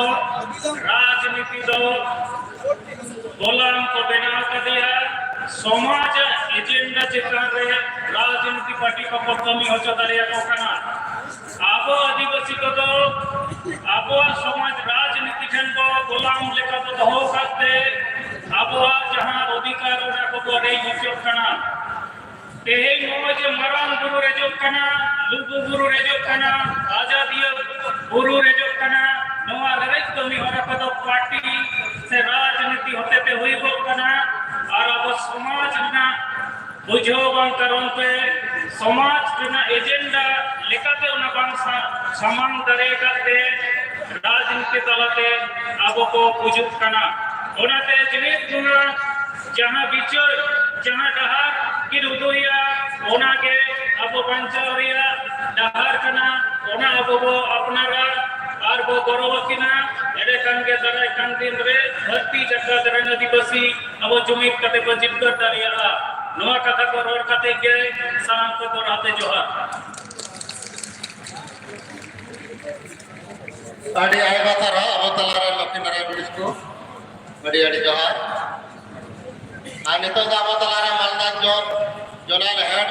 ᱨᱟᱡᱽᱱᱤᱛᱤ ᱫᱚ ᱜᱳᱞᱟᱢ ᱠᱚ ᱵᱮᱱᱟᱣ ᱠᱟᱫᱮᱭᱟ, ᱥᱚᱢᱟᱡᱽ ᱟᱜ ᱮᱡᱮᱱᱰᱟ ᱪᱮᱛᱟᱱ ᱨᱮ ᱨᱟᱡᱽᱱᱤᱛᱤ ᱯᱟᱨᱴᱤ ᱠᱚᱠᱚ ᱠᱟᱹᱢᱤ ᱦᱚᱪᱚ ᱫᱟᱲᱮᱭᱟᱠᱚ ᱠᱟᱱᱟ᱾ ᱟᱵᱚ ᱟᱹᱫᱤᱵᱟᱹᱥᱤ ᱠᱚᱫᱚ ᱟᱵᱚᱣᱟᱜ ᱥᱚᱢᱟᱡᱽ ᱨᱟᱡᱽᱱᱤᱛᱤ ᱴᱷᱮᱱ ᱵᱚ ᱜᱳᱞᱟᱢ ᱞᱮᱠᱟ ᱵᱚ ᱫᱚᱦᱚ ᱟᱠᱟᱫ ᱛᱮ ᱟᱵᱚᱣᱟᱜ ᱡᱟᱦᱟᱸ ᱚᱫᱷᱤᱠᱟᱨ ᱚᱱᱟ ᱠᱚᱵᱚ ᱨᱮᱡ ᱦᱚᱪᱚᱜ ᱠᱟᱱᱟ᱾ ᱛᱮᱦᱮᱧ ᱱᱚᱜᱼᱚᱭ ᱡᱮ ᱢᱟᱨᱟᱝ ᱵᱩᱨᱩ ᱨᱮᱡᱚᱜ ᱠᱟᱱᱟ, ᱞᱩᱜᱩ ᱵᱩᱨᱩ ᱨᱮᱡᱚᱜ ᱠᱟᱱᱟ, ᱟᱡᱟᱫᱤᱭᱟᱹ ᱵᱩᱨᱩ ᱨᱮᱡᱚᱜ ᱠᱟᱱᱟ, ᱱᱚᱣᱟ ᱨᱮᱡ ᱠᱟᱹᱢᱤ ᱦᱚᱨᱟ ᱠᱚᱫᱚ ᱯᱟᱨᱴᱤ ᱥᱮ ᱨᱟᱡᱽᱱᱤᱛᱤ ᱦᱚᱛᱮᱛᱮ ᱦᱩᱭᱩᱜᱚᱜ ᱠᱟᱱᱟ᱾ ᱟᱨ ᱟᱵᱚ ᱥᱚᱢᱟᱡᱽ ᱨᱮᱱᱟᱜ ᱵᱩᱡᱷᱟᱹᱣ ᱵᱟᱝ ᱠᱟᱨᱚᱱ ᱛᱮ ᱥᱚᱢᱟᱡᱽ ᱨᱮᱱᱟᱜ ᱮᱡᱮᱱᱰᱟ ᱞᱮᱠᱟᱛᱮ ᱚᱱᱟ ᱵᱟᱝ ᱥᱟ-, ᱥᱟᱢᱟᱝ ᱫᱟᱲᱮ ᱟᱠᱟᱫ ᱛᱮ ᱨᱟᱡᱽᱱᱤᱛᱤ ᱛᱟᱞᱟᱛᱮ ᱟᱵᱚ ᱠᱚ ᱜᱩᱡᱩᱜ ᱠᱟᱱᱟ᱾ ᱚᱱᱟᱛᱮ ᱡᱤᱣᱤᱫ ᱵᱚᱸᱜᱟ ᱡᱟᱦᱟᱸ ᱵᱤᱪᱟᱹᱨ, ᱡᱟᱦᱟᱸ ᱰᱟᱦᱟᱨ ᱠᱤᱱ ᱩᱫᱩᱜᱮᱜᱼᱟ, ᱚᱱᱟᱜᱮ ᱟᱵᱚ ᱵᱟᱧᱪᱟᱣ ᱨᱮᱭᱟᱜ ᱰᱟᱦᱟᱨ ᱠᱟᱱᱟ᱾ ᱚᱱᱟ ᱟᱵᱚ ᱵᱚ ᱟᱯᱱᱟᱨᱟ ᱟᱨ ᱵᱚ ᱜᱚᱨᱚᱵ ᱟᱹᱠᱤᱱᱟ᱾ ᱮᱸᱰᱮ ᱠᱷᱟᱱ ᱜᱮ ᱫᱟᱨᱟᱭ ᱠᱟᱱ ᱫᱤᱱ ᱨᱮ ᱫᱷᱟᱹᱨᱛᱤ ᱡᱟᱠᱟᱛ ᱨᱮᱱ ᱟᱹᱫᱤᱵᱟᱹᱥᱤ ᱟᱵᱚ ᱡᱩᱢᱤᱫ ᱠᱟᱛᱮ ᱵᱚ ᱡᱤᱛᱠᱟᱹᱨ ᱫᱟᱲᱮᱭᱟᱜᱼᱟ᱾ ᱱᱚᱣᱟ ᱠᱟᱛᱷᱟ ᱠᱚ ᱨᱚᱲ ᱠᱟᱛᱮ ᱜᱮ ᱥᱟᱱᱟᱢ ᱠᱚ ᱫᱚᱦᱲᱟ ᱛᱮ ᱡᱚᱦᱟᱨ᱾ ᱟᱹᱰᱤ ᱟᱭᱢᱟ ᱥᱟᱨᱦᱟᱣ ᱟᱵᱚ ᱛᱟᱞᱟᱨᱮ ᱞᱚᱠᱠᱷᱤ ᱱᱟᱨᱟᱭᱚᱱ ᱠᱤᱥᱠᱩ, ᱟᱹᱰᱤ ᱟᱹᱰᱤ ᱡᱚᱦᱟᱨ᱾ ᱟᱨ ᱱᱤᱛᱚᱜ ᱫᱚ ᱟᱵᱚ ᱛᱟᱞᱟᱨᱮ ᱢᱟᱞᱫᱟ ᱡᱚᱱ ᱡᱚᱱᱟᱞ ᱦᱮᱰ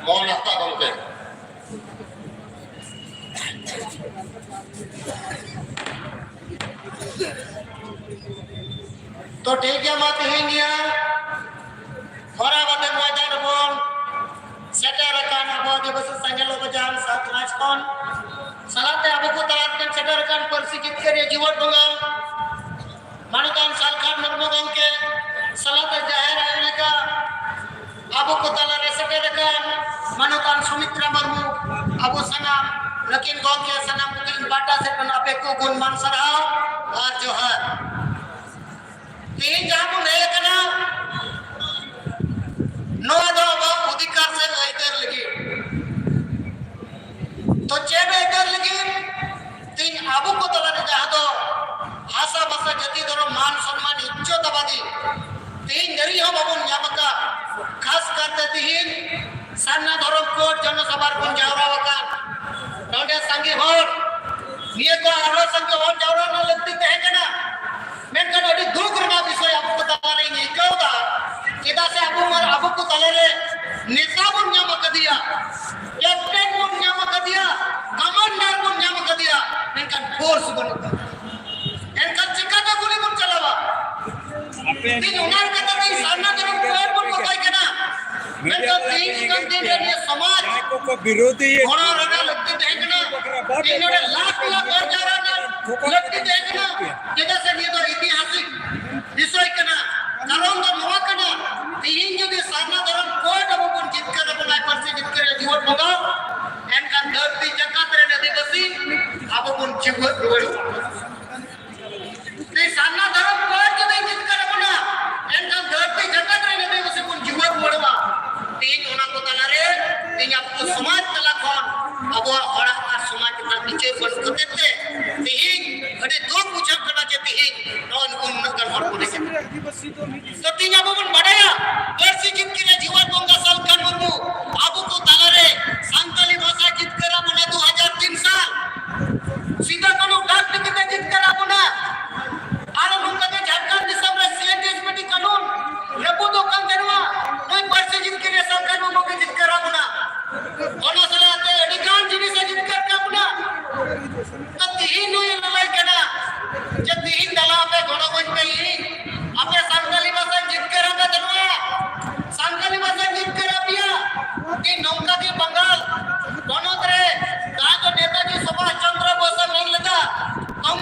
ᱢᱳᱦᱚᱱ ᱦᱟᱸᱥᱫᱟ ᱜᱚᱢᱠᱮ᱾ ᱛᱚ ᱴᱷᱤᱠ ᱜᱮᱭᱟ, ᱢᱟ ᱛᱮᱦᱮᱧ ᱜᱮ ᱦᱚᱨᱟ ᱵᱟᱫᱮ ᱢᱚᱭᱫᱟᱱ ᱨᱮᱵᱚᱱ ᱥᱮᱴᱮᱨ ᱟᱠᱟᱱ ᱟᱵᱚ ᱟᱹᱫᱤᱵᱟᱹᱥᱤ ᱥᱮᱸᱜᱮᱞ ᱚᱵᱷᱤᱡᱟᱱ ᱥᱟᱛ ᱢᱟᱨᱪ ᱠᱷᱚᱱ ᱥᱟᱞᱟᱜ ᱛᱮ ᱟᱵᱚ ᱠᱚ ᱛᱟᱞᱟ ᱨᱮ ᱥᱮᱴᱮᱨ ᱟᱠᱟᱱ ᱯᱟᱹᱨᱥᱤ ᱡᱤᱛᱠᱟᱹᱨᱤᱭᱟᱹ ᱡᱤᱣᱮᱫ ᱵᱚᱸᱜᱟ ᱢᱟᱱᱚᱛᱟᱱ ᱥᱟᱞᱠᱷᱟᱱ ᱢᱩᱨᱢᱩ ᱜᱚᱢᱠᱮ ᱥᱟᱞᱟᱜ ᱛᱮ ᱡᱟᱦᱮᱨ ᱟᱭᱳ ᱞᱮᱠᱟ ᱟᱵᱚ ᱠᱚ ᱛᱟᱞᱟ ᱨᱮ ᱥᱮᱴᱮᱨ ᱟᱠᱟᱱ ᱢᱟᱱᱚᱛᱟᱱ ᱥᱩᱢᱤᱛᱨᱟ ᱢᱩᱨᱢᱩ, ᱟᱵᱚ ᱥᱟᱱᱟᱢ ᱱᱩᱠᱤᱱ ᱜᱚᱢᱠᱮ ᱥᱟᱱᱟᱢ ᱠᱚ ᱯᱟᱦᱴᱟ ᱥᱮᱫ ᱠᱷᱚᱱ ᱟᱯᱮ ᱠᱚ ᱜᱩᱱ ᱢᱟᱱ ᱥᱟᱨᱦᱟᱣ ᱟᱨ ᱡᱚᱦᱟᱨ᱾ ᱛᱮᱦᱮᱧ ᱡᱟᱦᱟᱸ ᱵᱚᱱ ᱦᱮᱡ ᱟᱠᱟᱱᱟ, ᱱᱚᱣᱟ ᱫᱚ ᱟᱵᱚᱣᱟᱜ ᱚᱫᱷᱤᱠᱟᱨ ᱥᱮ ᱟᱹᱭᱫᱟᱹᱨ ᱞᱟᱹᱜᱤᱫ᱾ ᱛᱚ ᱪᱮᱫ ᱟᱹᱭᱫᱟᱹᱨ ᱞᱟᱹᱜᱤᱫ? ᱛᱮᱦᱮᱧ ᱟᱵᱚ ᱠᱚ ᱛᱟᱞᱟᱨᱮ ᱡᱟᱦᱟᱸ ᱫᱚ ᱵᱷᱟᱥᱟ, ᱵᱷᱟᱥᱟ, ᱡᱟᱹᱛᱤ, ᱫᱷᱚᱨᱚᱢ, ᱢᱟᱱ, ᱥᱚᱱᱢᱟᱱ, ᱤᱡᱽᱡᱚᱛ ᱟᱵᱟᱫᱤ ᱛᱮᱦᱮᱧ ᱫᱷᱟᱹᱨᱤᱡ ᱦᱚᱸ ᱵᱟᱵᱚᱱ ᱧᱟᱢ ᱟᱠᱟᱫ᱾ ᱠᱷᱟᱥ ᱠᱟᱨᱛᱮ ᱛᱮᱦᱮᱧ ᱥᱟᱨᱱᱟ ᱫᱷᱚᱨᱚᱢ ᱠᱳᱰ ᱡᱚᱱᱚᱥᱚᱵᱷᱟ ᱨᱮᱵᱚᱱ ᱡᱟᱣᱨᱟ ᱟᱠᱟᱱ᱾ ᱱᱚᱰᱮ ᱥᱟᱸᱜᱮ ᱦᱚᱲ, ᱱᱤᱭᱟᱹ ᱠᱚ ᱟᱨᱦᱚᱸ ᱥᱟᱸᱜᱮ ᱦᱚᱲ ᱡᱟᱣᱨᱟ ᱨᱮᱱᱟᱜ ᱞᱟᱹᱠᱛᱤ ᱛᱟᱦᱮᱸ ᱠᱟᱱᱟ᱾ ᱢᱮᱱᱠᱷᱟᱱ ᱟᱹᱰᱤ ᱫᱩᱠ ᱨᱮᱱᱟᱜ ᱵᱤᱥᱚᱭ ᱟᱵᱚ ᱠᱚ ᱛᱟᱞᱟᱨᱮ ᱤᱧ ᱟᱹᱭᱠᱟᱹᱣ ᱮᱫᱟ, ᱪᱮᱫᱟᱜ ᱥᱮ ᱟᱵᱚ ᱢᱟ, ᱟᱵᱚ ᱠᱚ ᱛᱟᱞᱟᱨᱮ ᱱᱮᱛᱟ ᱵᱚᱱ ᱧᱟᱢ ᱟᱠᱟᱫᱮᱭᱟ, ᱠᱮᱯᱴᱮᱱ ᱵᱚᱱ ᱧᱟᱢ ᱟᱠᱟᱫᱮᱭᱟ, ᱠᱟᱢᱟᱱᱰᱟᱨ ᱵᱚᱱ ᱧᱟᱢ ᱟᱠᱟᱫᱮᱭᱟ, ᱢᱮᱱᱠᱷᱟᱱ ᱯᱷᱳᱨᱥ ᱵᱟᱹᱱᱩᱜ ᱛᱟᱵᱚᱱᱟ᱾ ᱮᱱᱠᱷᱟᱱ ᱪᱤᱠᱟᱹᱛᱮ ᱜᱩᱞᱤ ᱵᱚᱱ ᱪᱟᱞᱟᱣᱟ? ᱟᱯᱮ ᱛᱤᱦᱤᱧ ᱚᱱᱟ ᱞᱮᱠᱟᱛᱮ ᱛᱤᱦᱤᱧ ᱥᱟᱨᱱᱟ ᱫᱷᱚᱨᱚᱢ ᱠᱚ ᱮᱢ ᱵᱚᱱ ᱢᱮᱛᱟᱭ ᱠᱟᱱᱟ᱾ ᱢᱮᱱᱠᱷᱟᱱ ᱛᱤᱦᱤᱧ ᱤᱱᱟᱹᱢ ᱫᱤᱱ ᱨᱮ ᱱᱤᱭᱟᱹ ᱥᱚᱢᱟᱡᱽ ᱡᱟᱦᱟᱸᱭ ᱠᱚᱠᱚ ᱵᱤᱨᱳᱫᱷᱤᱭᱮᱫ ᱜᱚᱲᱚ ᱨᱮᱱᱟᱜ ᱞᱟᱹᱠᱛᱤ ᱛᱟᱦᱮᱸ ᱠᱟᱱᱟ᱾ ᱛᱤᱦᱤᱧ ᱱᱚᱰᱮ ᱞᱟᱠᱷ ᱞᱟᱠᱷ ᱦᱚᱲ ᱡᱟᱣᱨᱟ ᱨᱮᱱᱟᱜ ᱞᱟᱹᱠᱛᱤ ᱛᱟᱦᱮᱸ ᱠᱟᱱᱟ᱾ ᱪᱮᱫᱟᱜ ᱥᱮ ᱱᱤᱭᱟᱹ ᱫᱚ ᱤᱛᱤᱦᱟᱥᱤᱠ ᱵᱤᱥᱚᱭ ᱠᱟᱱᱟ᱾ ᱠᱟᱨᱚᱱ ᱫᱚ ᱱᱚᱣᱟ ᱠᱟᱱᱟ, ᱛᱤᱦᱤᱧ ᱡᱩᱫᱤ ᱥᱟᱨᱱᱟ ᱫᱷᱚᱨᱚᱢ ᱠᱳᱰ ᱟᱵᱚ ᱵᱚᱱ ᱡᱤᱛᱠᱟᱹᱨ ᱟᱵᱚᱱᱟ, ᱯᱟᱹᱨᱥᱤ ᱡᱤᱛᱠᱟᱹᱨ ᱨᱮ ᱡᱤᱣᱮᱫ ᱵᱚᱸᱜᱟ, ᱮᱱᱠᱷᱟᱱ ᱫᱷᱟᱹᱨᱛᱤ ᱡᱟᱠᱟᱛ ᱨᱮᱱ ᱟᱹᱫᱤᱵᱟᱹᱥᱤ ᱟᱵᱚ ᱵᱚᱱ ᱡᱤᱣᱮᱫ ᱨᱩᱣᱟᱹᱲᱚᱜᱼᱟ᱾ ᱛᱮ ᱥᱟᱨᱱᱟ ᱫᱷᱚᱨᱚᱢ ᱠᱳᱰ ᱡᱩᱫᱤ ᱡᱤᱛᱠᱟᱹᱨ ᱟᱵᱚᱱᱟ, ᱮᱱᱠᱷᱟᱱ ᱫᱷᱟᱹᱨᱛᱤ ᱡᱟᱠᱟᱛ ᱨᱮᱱ ᱟᱹᱫᱤᱵᱟᱹᱥᱤ ᱵᱚᱱ ᱡᱤᱣᱮᱫ ᱨᱩᱣᱟᱹᱲᱚᱜᱼᱟ᱾ ᱛᱮᱦᱮᱧ ᱚᱱᱟ ᱠᱚ ᱛᱟᱞᱟᱨᱮ ᱛᱮᱦᱮᱧ ᱟᱵᱚ ᱥᱚᱢᱟᱡᱽ ᱛᱟᱞᱟ ᱠᱷᱚᱱ ᱟᱵᱚᱣᱟᱜ ᱦᱚᱲᱟᱜ ᱟᱨ ᱥᱚᱢᱟᱡᱽ ᱨᱮᱱᱟᱜ ᱵᱤᱪᱟᱹᱨ ᱵᱟᱹᱱᱩᱜ ᱠᱷᱟᱹᱛᱤᱨ ᱛᱮ ᱛᱮᱦᱮᱧ ᱟᱹᱰᱤ ᱫᱩᱠ ᱵᱩᱡᱷᱟᱹᱜ ᱠᱟᱱᱟ ᱡᱮ ᱛᱮᱦᱮᱧ ᱱᱚᱜᱼᱚᱭ ᱱᱩᱠᱩ ᱱᱩᱱᱟᱹᱜ ᱜᱟᱱ ᱦᱚᱲ ᱠᱚ ᱦᱮᱡ ᱮᱱᱟ᱾ ᱛᱚ ᱛᱮᱦᱮᱧ ᱟᱵᱚ ᱵᱚᱱ ᱵᱟᱰᱟᱭᱟ, ᱯᱟᱹᱨᱥᱤ ᱡᱤᱛᱠᱟᱹᱨᱤᱭᱟᱹ ᱡᱤᱣᱮᱫ ᱵᱚᱸᱜᱟ ᱥᱟᱞᱠᱷᱟᱱ ᱢᱩᱨᱢᱩ ᱟᱵᱚ ᱠᱚ ᱛᱟᱞᱟᱨᱮ ᱥᱟᱱᱛᱟᱞᱤ ᱵᱷᱟᱥᱟ ᱡᱤᱛᱠᱟᱹᱨ ᱟᱵᱚᱱᱟ ᱫᱩ ᱦᱟᱡᱟᱨ ᱛᱤᱱ ᱥᱟᱞ᱾ ᱥᱤᱫᱩ ᱠᱟᱹᱱᱦᱩ ᱰᱟᱠ ᱴᱤᱠᱤᱴ ᱮ ᱡᱤᱛᱠᱟᱹᱨ ᱟᱵᱚᱱᱟ᱾ ᱟᱨ ᱱᱚᱝᱠᱟ ᱜᱮ ᱡᱷᱟᱲᱠᱷᱚᱸᱰ ᱫᱤᱥᱚᱢ ᱨᱮ ᱥᱤ N T S P T ᱠᱟᱹᱱᱩᱱ ᱨᱟᱹᱯᱩᱫᱚᱜ ᱠᱟᱱ ᱛᱟᱦᱮᱱᱟ, ᱱᱩᱭ ᱯᱟᱹᱨᱥᱤ ᱡᱤᱛᱠᱟᱹᱨᱤᱭᱟᱹ ᱥᱟᱞᱠᱷᱟᱱ ᱢᱩᱨᱢᱩ ᱜᱮ ᱡᱤᱛᱠᱟᱹᱨ ᱟᱵᱚᱱᱟ᱾ ᱚᱱᱟ ᱥᱟᱞᱟᱜ ᱛᱮ ᱟᱹᱰᱤ ᱜᱟᱱ ᱡᱤᱱᱤᱥ ᱮ ᱡᱤᱛᱠᱟᱹᱨ ᱠᱟᱜ ᱵᱚᱱᱟ᱾ ᱛᱚ ᱛᱤᱦᱤᱧ ᱱᱩᱭ ᱞᱟᱹᱞᱟᱹᱭ ᱠᱟᱱᱟ,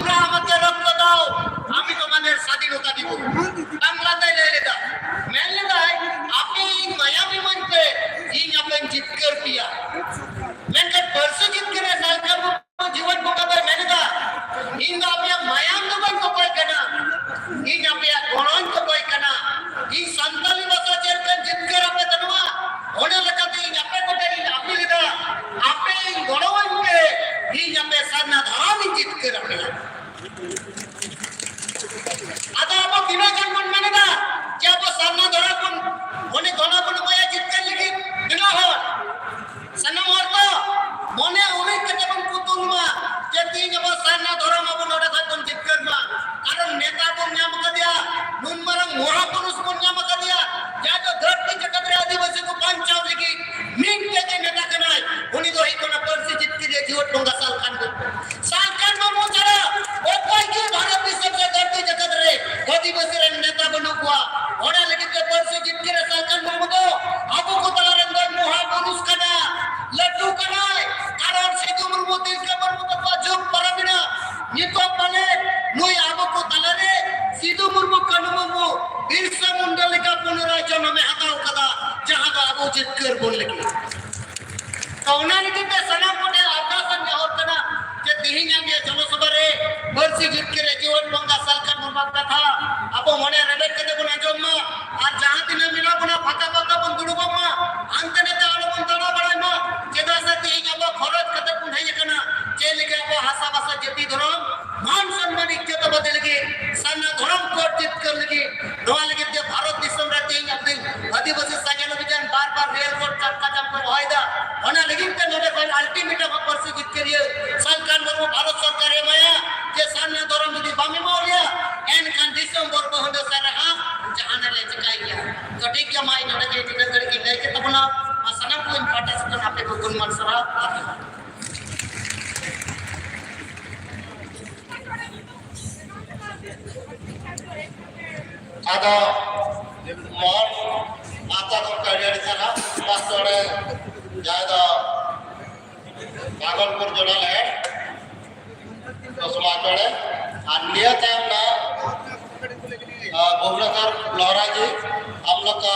ᱤᱧ ᱫᱚ ᱟᱯᱮᱭᱟᱜ ᱢᱟᱭᱟᱢ ᱫᱚ ᱵᱟᱹᱧ ᱠᱚᱠᱚᱭ ᱠᱟᱱᱟ, ᱤᱧ ᱟᱯᱮᱭᱟᱜ ᱜᱚᱲᱚᱧ ᱠᱚᱠᱚᱭ ᱠᱟᱱᱟ᱾ ᱤᱧ ᱥᱟᱱᱛᱟᱞᱤ ᱵᱷᱟᱥᱟ ᱪᱮᱫ ᱞᱮᱠᱟᱧ ᱡᱤᱛᱠᱟᱹᱨ ᱟᱯᱮ ᱛᱟᱦᱮᱱᱟ, ᱚᱱᱟ ᱞᱮᱠᱟᱛᱮ ᱤᱧ ᱟᱯᱮ ᱠᱚᱴᱷᱮᱱ ᱤᱧ ᱟᱹᱯᱤᱞ ᱮᱫᱟ, ᱟᱯᱮ ᱤᱧ ᱜᱚᱲᱚᱣᱟᱹᱧ ᱯᱮ, ᱤᱧ ᱟᱯᱮ ᱥᱟᱨᱱᱟ ᱫᱷᱚᱨᱚᱢ ᱤᱧ ᱡᱤᱛᱠᱟᱹᱨ ᱟᱯᱮᱭᱟ᱾ ᱟᱫᱚ ᱟᱵᱚ ᱛᱤᱱᱟᱹᱜ ᱜᱟᱱ ᱵᱚᱱ ᱢᱮᱱ ᱮᱫᱟ ᱡᱮ ᱟᱵᱚ ᱥᱟᱨᱱᱟ ᱫᱷᱚᱨᱚᱢ ᱵᱚᱱ, ᱚᱱᱮ ᱫᱷᱚᱨᱚᱢ ᱵᱚᱱ ᱮᱢᱟᱭᱟ ᱡᱤᱛᱠᱟᱹᱨ ᱞᱟᱹᱜᱤᱫ? ᱛᱤᱱᱟᱹᱜ ᱦᱚᱲ? ᱥᱟᱱᱟᱢ ᱦᱚᱲ ᱫᱚ ᱢᱚᱱᱮ ᱩᱢᱮᱫ ᱠᱟᱛᱮ ᱵᱚᱱ ᱯᱩᱛᱩᱞ ᱢᱟ ᱡᱮ ᱛᱤᱦᱤᱧ ᱟᱵᱚ ᱥᱟᱨᱱᱟ ᱫᱷᱚᱨᱚᱢ ᱟᱵᱚ ᱱᱚᱰᱮ ᱠᱷᱚᱱ ᱵᱚᱱ ᱡᱤᱛᱠᱟᱹᱨ ᱢᱟ᱾ ᱠᱟᱨᱚᱱ ᱱᱮᱛᱟ ᱵᱚᱱ ᱧᱟᱢ ᱟᱠᱟᱫᱮᱭᱟ, ᱱᱩᱱ ᱢᱟᱨᱟᱝ ᱢᱚᱦᱟᱯᱩᱨᱩᱥ ᱵᱚᱱ ᱧᱟᱢ ᱟᱠᱟᱫᱮᱭᱟ, ᱡᱟᱦᱟᱸᱭ ᱫᱚ ᱫᱷᱟᱹᱨᱛᱤ ᱡᱟᱠᱟᱛ ᱨᱮ ᱟᱹᱫᱤᱵᱟᱹᱥᱤ ᱠᱚ ᱵᱟᱧᱪᱟᱣ ᱞᱟᱹᱜᱤᱫ ᱢᱤᱫᱴᱮᱡ ᱜᱮ ᱱᱮᱛᱟ ᱠᱟᱱᱟᱭ, ᱩᱱᱤ ᱫᱚ ᱦᱩᱭᱩᱜ ᱠᱟᱱᱟ ᱯᱟᱹᱨᱥᱤ ᱡᱤᱛᱠᱟᱹᱨᱤᱭᱟᱹ ᱡᱤᱣᱮᱫ ᱵᱚᱸᱜᱟ ᱥᱟᱞᱠᱷᱟᱱ ᱢᱩᱨᱢᱩ᱾ ᱥᱟᱞᱠᱷᱟᱱ ᱢᱩᱨᱢᱩ ᱪᱷᱟᱲᱟ ᱚᱠᱚᱭ ᱜᱮ ᱵᱷᱟᱨᱚᱛ ᱫᱤᱥᱚᱢ ᱨᱮ ᱫᱷᱟᱹᱨᱛᱤ ᱡᱟᱠᱟᱛ ᱨᱮ ᱟᱹᱫᱤᱵᱟᱹᱥᱤ ᱨᱮᱱ ᱱᱮᱛᱟ ᱵᱟᱹᱱᱩᱜ ᱠᱚᱣᱟ᱾ ᱚᱱᱟ ᱞᱟᱹᱜᱤᱫ ᱛᱮ ᱯᱟᱹᱨᱥᱤ ᱡᱤᱛᱠᱟᱹᱨᱤᱭᱟᱹ ᱥᱟᱞᱠᱷᱟᱱ ᱢᱩᱨᱢᱩ ᱫᱚ ᱟᱵᱚ ᱠᱚ ᱛᱟᱞᱟ ᱨᱮᱱ ᱫᱚ ᱢᱚᱦᱟᱯᱩᱨᱩᱥ ᱠᱟᱱᱟ, ᱞᱟᱹᱴᱩ ᱠᱟᱱᱟᱭ᱾ ᱠᱟᱨᱚᱱ ᱥᱤᱫᱩ ᱢᱩᱨᱢᱩ, ᱛᱤᱞᱠᱟᱹ ᱢᱩᱨᱢᱩ ᱛᱟᱠᱚᱣᱟᱜ ᱡᱩᱜᱽ ᱯᱟᱨᱚᱢ ᱮᱱᱟ, ᱱᱤᱛᱚᱜ ᱯᱟᱞᱮ ᱱᱩᱭ ᱟᱵᱚ ᱠᱚ ᱛᱟᱞᱟᱨᱮ ᱥᱤᱫᱩ ᱢᱩᱨᱢᱩ, ᱠᱟᱹᱱᱦᱩ ᱢᱩᱨᱢᱩ, ᱵᱤᱨᱥᱟ ᱢᱩᱱᱰᱟ ᱞᱮᱠᱟ ᱯᱩᱱᱚᱨᱟᱭ ᱡᱚᱱᱚᱢᱮ ᱦᱟᱛᱟᱣ ᱠᱟᱫᱟ, ᱡᱟᱦᱟᱸ ᱫᱚ ᱟᱵᱚ ᱡᱤᱛᱠᱟᱹᱨ ᱵᱚᱱ ᱞᱟᱹᱜᱤᱫ᱾ ᱛᱚ ᱚᱱᱟ ᱞᱟᱹᱜᱤᱫ ᱛᱮ ᱥᱟᱱᱟᱢ ᱠᱚᱴᱷᱮᱱ ᱟᱨᱫᱟᱥ ᱟᱨ ᱱᱮᱦᱚᱨ ᱠᱟᱱᱟ ᱡᱮ ᱛᱮᱦᱮᱧᱟᱜ ᱱᱤᱭᱟᱹ ᱡᱚᱱᱚᱥᱚᱵᱷᱟ ᱨᱮ ᱯᱟᱹᱨᱥᱤ ᱡᱤᱛᱠᱟᱹᱨᱤᱭᱟᱹ ᱡᱤᱣᱮᱫ ᱵᱚᱸᱜᱟ ᱥᱟᱞᱠᱷᱟᱱ ᱢᱩᱨᱢᱩᱣᱟᱜ ᱠᱟᱛᱷᱟ ᱟᱵᱚ ᱢᱚᱱᱮ ᱨᱮᱵᱮᱫ ᱠᱟᱛᱮ ᱵᱚᱱ ᱟᱸᱡᱚᱢ ᱢᱟ᱾ ᱟᱨ ᱡᱟᱦᱟᱸ ᱛᱤᱱᱟᱹᱜ ᱢᱮᱱᱟᱜ ᱵᱚᱱᱟ ᱯᱷᱟᱸᱠᱟ ᱯᱷᱟᱸᱠᱟ ᱵᱚᱱ ᱫᱩᱲᱩᱵᱚᱜ ᱢᱟ, ᱦᱟᱱᱛᱮ ᱱᱟᱛᱮ ᱟᱞᱚ ᱵᱚᱱ ᱫᱟᱬᱟ ᱵᱟᱲᱟᱭ ᱢᱟ᱾ ᱪᱮᱫᱟᱜ ᱥᱮ ᱛᱮᱦᱮᱧ ᱟᱵᱚ ᱠᱷᱚᱨᱚᱪ ᱠᱟᱛᱮ ᱵᱚᱱ ᱦᱮᱡ ᱟᱠᱟᱱᱟ᱾ ᱪᱮᱫ ᱞᱮᱠᱟ ᱟᱵᱚ ᱦᱟᱥᱟ ᱵᱷᱟᱥᱟ ᱡᱟᱹᱛᱤ ᱫᱷᱚᱨᱚᱢ ᱢᱟᱱ ᱥᱚᱱᱢᱟᱱ ᱤᱡᱡᱚᱛ ᱟᱵᱟᱫ ᱞᱟᱹᱜᱤᱫ, ᱥᱟᱨᱱᱟ ᱫᱷᱚᱨᱚᱢ ᱠᱳᱰ ᱡᱤᱛᱠᱟᱹᱨ ᱞᱟᱹᱜᱤᱫ, ᱱᱚᱣᱟ ᱞᱟᱹᱜᱤᱫ ᱛᱮ ᱵᱷᱟᱨᱚᱛ ᱫᱤᱥᱚᱢ ᱨᱮ ᱛᱮᱦᱮᱧ ᱟᱹᱫᱤ-, ᱟᱹᱫᱤᱵᱟᱹᱥᱤ ᱥᱟᱸᱜᱮᱱ ᱚᱵᱷᱤᱡᱟᱱ ᱵᱟᱨ ᱵᱟᱨ ᱨᱮᱞ ᱠᱳᱰ ᱪᱟᱠᱟ ᱡᱟᱢ ᱠᱚ ᱨᱚᱦᱚᱭᱮᱫᱟ᱾ ᱚᱱᱟ ᱞᱟᱹᱜᱤᱫ ᱛᱮ ᱱᱚᱰᱮ ᱠᱷᱚᱱ ultimatum ᱯᱟᱹᱨᱥᱤ ᱡᱤᱛᱠᱟᱹᱨᱤᱭᱟᱹ ᱥᱟᱞᱠᱷᱟᱱ ᱢᱩᱨᱢᱩ ᱵᱷᱟᱨᱚᱛ ᱥᱚᱨᱠᱟᱨᱮ ᱮᱢᱟᱭᱟ ᱡᱮ ᱥᱟᱨᱱᱟ ᱫᱷᱚᱨᱚᱢ ᱡᱩᱫᱤ ᱵᱟᱢ ᱮᱢᱟ ᱞᱮᱭᱟ, ᱮᱱᱠᱷᱟᱱ ᱫᱤᱥᱚᱢ ᱵᱚᱨᱵᱚᱦᱚᱸᱫᱟ ᱥᱟᱨ ᱨᱮ ᱟᱢ ᱡᱟᱦᱟᱱᱟᱜ ᱞᱮ ᱪᱤᱠᱟᱹᱭ ᱜᱮᱭᱟ᱾ ᱛᱚ ᱴᱷᱤᱠ ᱜᱮᱭᱟ, ᱢᱟ ᱤᱧ ᱱᱚᱰᱮ ᱜᱮ ᱱᱤᱱᱟᱹᱜ ᱜᱷᱟᱹᱲᱤᱡ ᱤᱧ ᱞᱟᱹᱭ ᱠᱮᱫ ᱛᱟᱵᱚᱱᱟ᱾ ᱟᱨ ᱥᱟᱱᱟᱢ ᱠᱚ ᱤᱧ ᱯᱟᱦᱴᱟ ᱥᱮᱫ ᱠᱷᱚᱱ ᱟᱯᱮ ᱠᱚ ᱜᱩᱱᱢᱟᱱ ᱥᱟᱨᱦᱟᱣ ᱟᱨ ᱡᱚᱦᱟᱨ᱾ ᱟᱫᱚ ᱢᱚᱦᱚᱱ ᱟᱛᱟ ᱜᱚᱢᱠᱮ ᱟᱹᱰᱤ ᱟᱹᱰᱤ ᱥᱟᱨᱦᱟᱣ᱾ ᱢᱟᱥᱴᱚᱨ ᱡᱟᱦᱟᱸᱭ ᱫᱚ ᱵᱷᱟᱜᱚᱞᱯᱩᱨ ᱡᱚᱱᱟᱞ ᱦᱮᱰ ᱫᱚᱥᱢᱟ ᱪᱚᱲᱮ ᱟᱨ ᱱᱤᱭᱟᱹ ᱛᱟᱭᱚᱢ ᱫᱚ, ᱟ, ᱵᱷᱩᱵᱽᱱᱮᱥᱚᱨ ᱞᱚᱦᱨᱟ ᱡᱤ, हम लोग का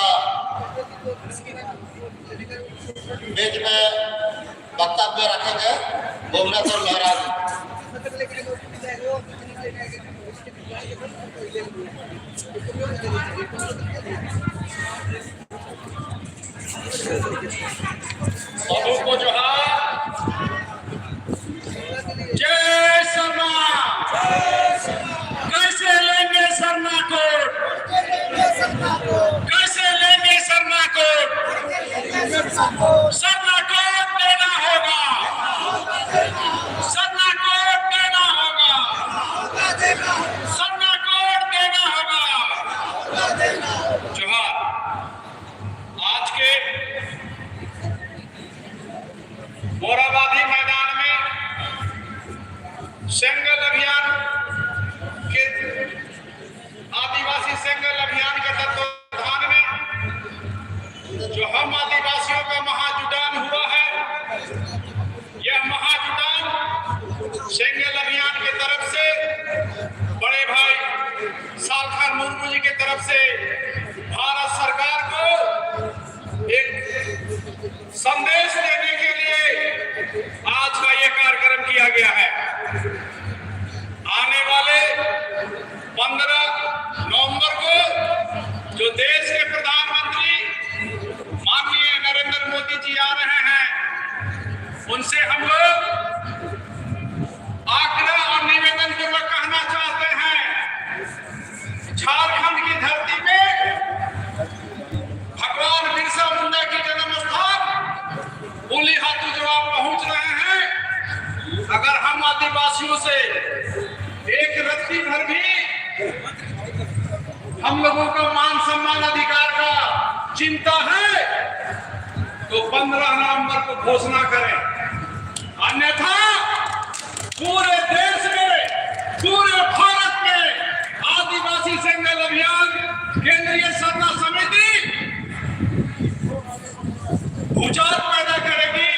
बीच में वक्तव्य रखेंगे भुवनेश्वर लहरा जी। सेंगेल अभियान के, आदिवासी सेंगेल अभियान के तत्वाधान में जो हम आदिवासियों का महाजुटान हुआ है, यह महाजुटान सेंगेल अभियान की तरफ से बड़े भाई सालखन मुर्मू जी की तरफ से भारत सरकार को एक संदेश देने के लिए आज का ये कार्यक्रम किया गया है। आने वाले पंद्रह नवंबर को जो देश के प्रधानमंत्री माननीय नरेंद्र मोदी जी आ रहे हैं, उनसे हम लोग आग्रह और निवेदन पूर्वक कहना चाहते हैं, झारखंड की धरती में भगवान बिरसा मुंडा की जन्म स्थान उली हाथू जो आप पहुंच रहे हैं, अगर हम आदिवासियों से एक रत्ती भर भी हम लोगों का मान सम्मान अधिकार का चिंता है, तो पंद्रह नवंबर को घोषणा करें, अन्यथा पूरे देश में, पूरे भारत में आदिवासी सेंगेल अभियान, केंद्रीय सरना समिति भूचाल पैदा करेगी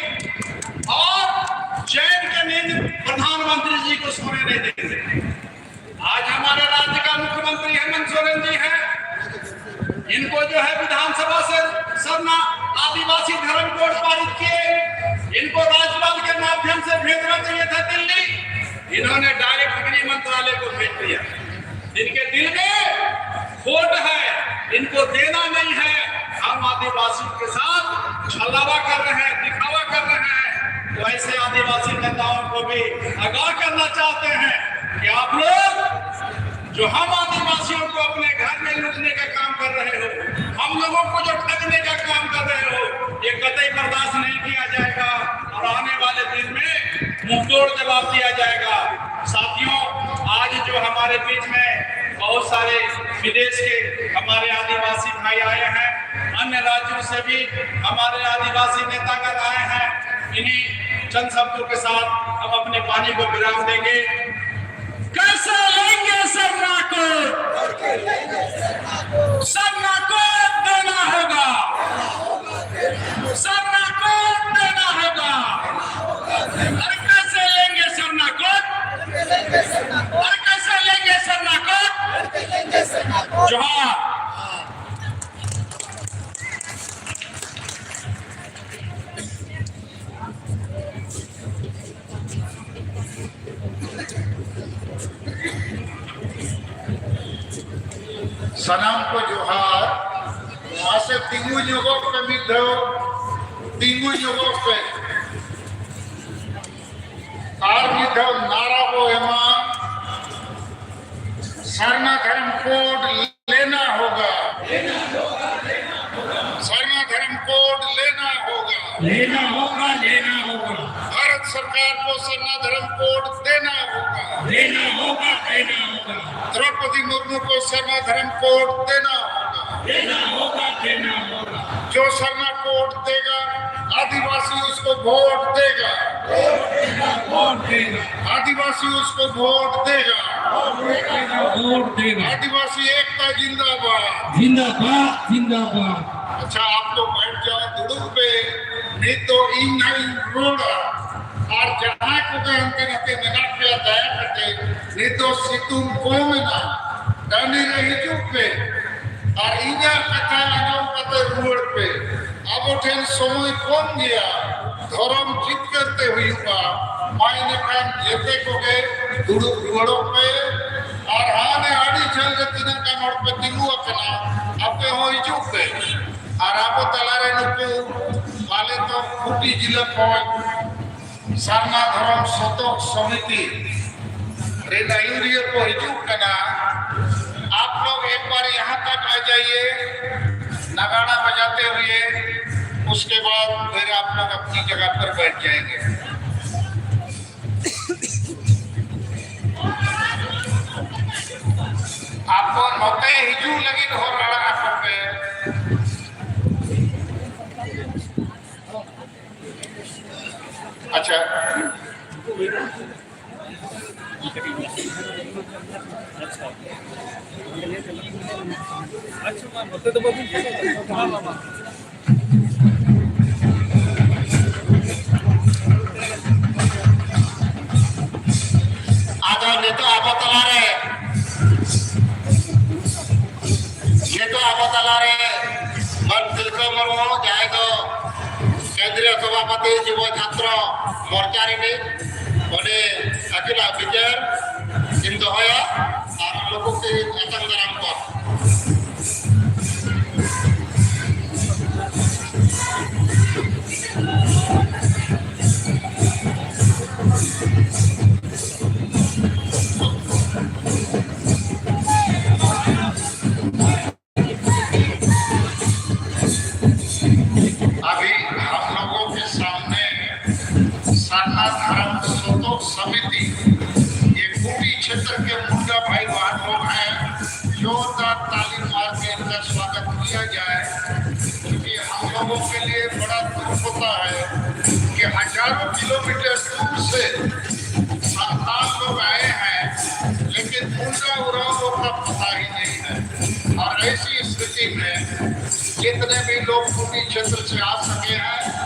और चैन की नींद प्रधानमंत्री जी को सोने नहीं देंगे। आज हमारे राज्य का मुख्यमंत्री हेमंत सोरेन जी हैं, इनको जो है विधानसभा से सरना आदिवासी धर्म कोड पारित किए, इनको राज्यपाल के माध्यम से भेजना चाहिए था दिल्ली, इन्होंने डायरेक्ट गृह मंत्रालय को भेज दिया। इनके दिल में खोट है, इनको देना नहीं है। हम आदिवासियों के साथ छलावा कर रहे हैं, दिखावा कर रहे हैं। तो ऐसे आदिवासी नेताओं को भी आगाह करना चाहते हैं कि आप लोग जो हम आदिवासियों को अपने घर में लूटने का काम कर रहे हो, हम लोगों को जो ठगने का काम कर रहे हो, ये कतई बर्दाश्त नहीं किया जाएगा और आने वाले दिन में मुंहतोड़ जवाब दिया जाएगा। साथियों, आज जो हमारे बीच में बहुत सारे विदेश के हमारे आदिवासी भाई आए हैं, अन्य राज्यों से भी हमारे आदिवासी नेतागण आए हैं, इन्हीं चंद शब्दों के साथ हम अपने पानी को विराम देंगे। कैसे लेंगे सरना को? सरना को देना होगा, सरना को देना होगा। अरे कैसे लेंगे सरना को? अरे कैसे लेंगे सरना को? जोहार। ᱥᱟᱱᱟᱢ ᱠᱚ ᱡᱚᱦᱟᱨ᱾ ᱢᱟᱥᱮ ᱛᱤᱸᱜᱩ ᱧᱚᱜᱚᱜ ᱯᱮ, ᱢᱤᱫ ᱫᱷᱟᱣ ᱛᱤᱸᱜᱩ ᱧᱚᱜᱚᱜ ᱯᱮ᱾ ᱟᱨ ᱢᱤᱫ ᱫᱷᱟᱣ ᱱᱟᱨᱟ ᱵᱚ ᱮᱢᱟ, ᱥᱟᱨᱱᱟ ᱫᱷᱚᱨᱚᱢ ᱠᱳᱰ ᱞᱮᱱᱟ ᱦᱳᱜᱟ, ᱥᱟᱨᱱᱟ ᱫᱷᱚᱨᱚᱢ ᱠᱳᱰ ᱞᱮᱱᱟ ᱦᱳᱜᱟ, ᱞᱮᱱᱟ ᱦᱳᱜᱟ, ᱞᱮᱱᱟ ᱦᱳᱜᱟ, ᱵᱷᱟᱨᱚᱛ ᱥᱚᱨᱠᱟᱨ ᱠᱳ ᱥᱟᱨᱱᱟ ᱫᱷᱚᱨᱚᱢ ᱠᱳᱰ ᱫᱮᱱᱟ ᱦᱳᱜᱟ, ᱞᱮᱱᱟ ᱦᱳᱜᱟ, ᱞᱮᱱᱟ ᱦᱳᱜᱟ, ᱫᱨᱚᱯᱚᱫᱤ ᱢᱩᱨᱢᱩ ᱠᱳ ᱥᱟᱨᱱᱟ ᱫᱷᱚᱨᱚᱢ ᱠᱳᱰ ᱫᱮᱱᱟ ᱦᱳᱜᱟ, ᱞᱮᱱᱟ ᱦᱳᱜᱟ, ᱞᱮᱱᱟ ᱦᱳᱜᱟ। जो सरना कोड देगा, आदिवासी उसको वोट देगा। वोट देगा, वोट देगा। आदिवासी उसको वोट देगा। वोट देगा, वोट देगा। आदिवासी एकता जिंदाबाद। जिंदाबाद, जिंदाबाद। अच्छा, आप लोग बैठ जाओ, दुड़ुब पे। ᱱᱤᱛ ᱫᱚ ᱤᱧ ᱱᱟᱦᱟᱜ ᱤᱧ ᱨᱚᱲᱟ, ᱟᱨ ᱡᱟᱦᱟᱸᱭ ᱠᱚᱜᱮ ᱦᱟᱱᱛᱮ ᱱᱟᱛᱮ ᱢᱮᱱᱟᱜ ᱯᱮᱭᱟ, ᱫᱟᱭᱟ ᱠᱟᱛᱮ ᱱᱤᱛ ᱫᱚ ᱥᱤᱛᱩᱝ ᱠᱚᱢ ᱮᱱᱟ, ᱴᱟᱺᱰᱤ ᱨᱮ ᱦᱤᱡᱩᱜ ᱯᱮ᱾ ᱟᱨ ᱤᱧᱟᱹᱜ ᱠᱟᱛᱷᱟ ᱟᱸᱡᱚᱢ ᱠᱟᱛᱮ ᱨᱩᱣᱟᱹᱲ ᱯᱮ᱾ ᱟᱵᱚ ᱴᱷᱮᱱ ᱥᱚᱢᱚᱭ ᱠᱚᱢ ᱜᱮᱭᱟ, ᱫᱷᱚᱨᱚᱢ ᱡᱤᱛᱠᱟᱹᱨ ᱛᱮ ᱦᱩᱭᱩᱜᱼᱟ᱾ ᱢᱟ ᱤᱱᱟᱹᱠᱷᱟᱱ ᱡᱮᱛᱮ ᱠᱚᱜᱮ ᱫᱩᱲᱩᱵ ᱨᱩᱣᱟᱹᱲᱚᱜ ᱯᱮ᱾ ᱟᱨ ᱦᱟᱱᱮ ᱟᱹᱰᱤ ᱡᱷᱟᱹᱞ ᱨᱮ ᱛᱤᱱᱟᱹᱜ ᱜᱟᱱ ᱦᱚᱲ ᱯᱮ ᱛᱤᱸᱜᱩ ᱟᱠᱟᱱᱟ, ᱟᱯᱮ ᱦᱚᱸ ᱦᱤᱡᱩᱜ ᱯᱮ᱾ ᱟᱨ ᱟᱵᱚ ᱛᱟᱞᱟᱨᱮ ᱱᱩᱠᱩ ᱯᱟᱞᱮ ᱫᱚ ᱠᱷᱩᱸᱴᱤ ᱡᱤᱞᱟᱹ ᱠᱷᱚᱱ ᱥᱟᱨᱱᱟ ᱫᱷᱚᱨᱚᱢ ᱥᱚᱛᱚᱠ ᱥᱚᱢᱤᱛᱤ ᱨᱮᱱ ᱟᱹᱭᱩᱨᱤᱭᱟᱹ ᱠᱚ ᱦᱤᱡᱩᱜ ᱠᱟᱱᱟ। आप लोग एक बार यहाँ तक आ जाइए, नगाड़ा बजाते हुए, उसके बाद फिर आप लोग अपनी जगह पर बैठ जाएंगे। ᱟᱠᱚ ᱱᱚᱛᱮ ᱦᱤᱡᱩᱜ ᱞᱟᱹᱜᱤᱫ ᱦᱚᱨ ᱟᱲᱟᱜ ᱟᱠᱚ ᱯᱮ᱾ ᱟᱪᱪᱷᱟ᱾ ᱟᱪᱪᱷᱟ, ᱢᱟ ᱱᱚᱛᱮ ᱫᱚ ᱵᱟᱹᱵᱤᱱ ᱪᱟᱞᱟᱜᱼᱟ᱾ ᱢᱟ, ᱢᱟ, ᱢᱟ᱾ ᱟᱫᱚ ᱱᱤᱛᱚᱜ ᱟᱵᱚ ᱛᱟᱞᱟᱨᱮ, ᱱᱤᱛᱚᱜ ᱟᱵᱚ ᱛᱟᱞᱟᱨᱮ ᱢᱟᱹᱱ ᱛᱤᱞᱠᱟᱹ ᱢᱩᱨᱢᱩ, ᱡᱟᱦᱟᱸᱭ ᱫᱚ ᱠᱮᱱᱫᱨᱤᱭᱚ ᱥᱚᱵᱷᱟᱯᱚᱛᱤ ᱡᱩᱵᱚ ᱪᱷᱟᱛᱨᱚ ᱢᱳᱨᱪᱟ ᱨᱤᱱᱤᱡ, ᱩᱱᱤ ᱟᱹᱠᱤᱱᱟᱜ ᱵᱤᱪᱟᱹᱨ ᱠᱤᱱ ᱫᱚᱦᱚᱭᱟ ᱟᱨ ᱱᱩᱠᱩ ᱠᱤᱱ ᱮᱛᱚᱢ ᱫᱟᱨᱟᱢ ᱠᱚᱣᱟ᱾ अभी हम लोगों के सामने सरना धर्म संतोष समिति, ये खूंटी क्षेत्र के मुंडा भाई बहन लोग हैं। जोरदार ताली मार के इनका स्वागत किया जाए, क्योंकि हम लोगों के लिए बड़ा दुख होता है कि हजारों किलोमीटर दूर से संतान लोग आए हैं, लेकिन मुंडा उरांव लोग का पता ही नहीं है। और ऐसी स्थिति में जितने भी लोग खूंटी क्षेत्र से आ सके हैं,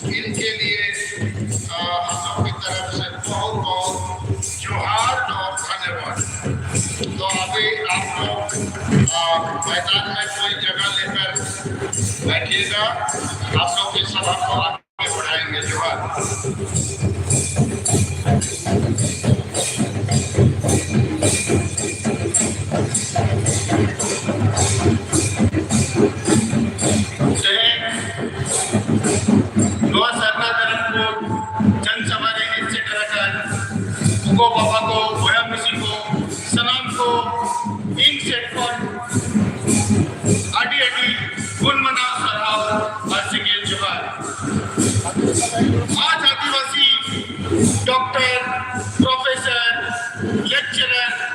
इनके लिए, अ, हम लोग की तरफ से बहुत बहुत जोहार और धन्यवाद। तो अभी आप लोग, अ, मैदान में कोई जगह लेकर बैठिएगा, आप लोग की सभा को आगे बढ़ाएंगे। जोहार। ᱛᱮᱦᱮᱧ ᱱᱚᱣᱟ ᱥᱟᱨᱱᱟ ᱫᱷᱚᱨᱚᱢ ᱠᱳᱰ ᱡᱚᱱ ᱥᱚᱵᱷᱟ ᱨᱮ ᱦᱮᱡ ᱥᱮᱴᱮᱨ ᱟᱠᱟᱱ ᱜᱚᱜᱚ ᱵᱟᱵᱟ ᱠᱚ, ᱵᱚᱭᱦᱟ ᱢᱤᱥᱤ ᱠᱚ, ᱥᱟᱱᱟᱢ ᱠᱚ ᱤᱧ ᱥᱮᱫ ᱠᱷᱚᱱ ᱟᱹᱰᱤ ᱟᱹᱰᱤ ᱜᱩᱱ ᱢᱟᱱᱟᱣ ᱥᱟᱨᱦᱟᱣ ᱟᱨ ᱥᱤᱸᱜᱮᱞ ᱡᱚᱦᱟᱨ᱾ आज आदिवासी डॉक्टर, प्रोफेसर, लेक्चरर,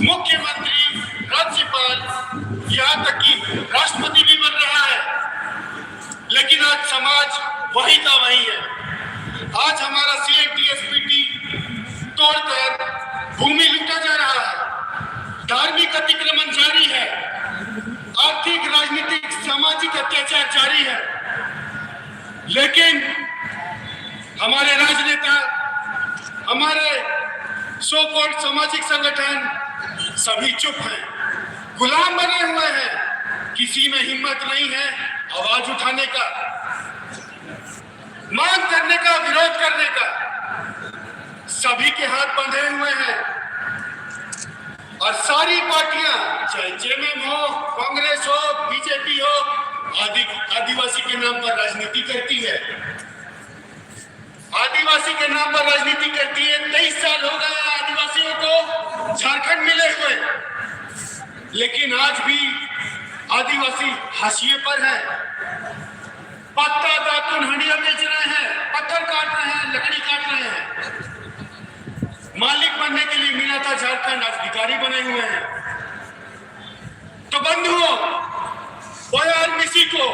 मुख्यमंत्री, राज्यपाल, यहाँ तक कि राष्ट्रपति भी बन रहा है, लेकिन आज समाज वही का वही है। सो कॉल्ड सामाजिक संगठन सभी चुप हैं, गुलाम बने हुए हैं। किसी में हिम्मत नहीं है आवाज उठाने का, मांग करने का, विरोध करने का। सभी के हाथ बंधे हुए हैं और सारी पार्टियां, चाहे जेएमएम हो, कांग्रेस हो, बीजेपी हो, आदि आदिवासी के नाम पर राजनीति करती है। आदिवासी के नाम पर राजनीति करती है। तेईस साल हो गए आदिवासियों को झारखंड मिले हुए, लेकिन आज भी आदिवासी हाशिए पर है। पत्ता दातुन हंडिया बेच रहे हैं, पत्थर काट रहे हैं, लकड़ी काट रहे हैं। मालिक बनने के लिए मिला था झारखंड, आज भिखारी बने हुए हैं। तो बंधुओं, बयार मिसी को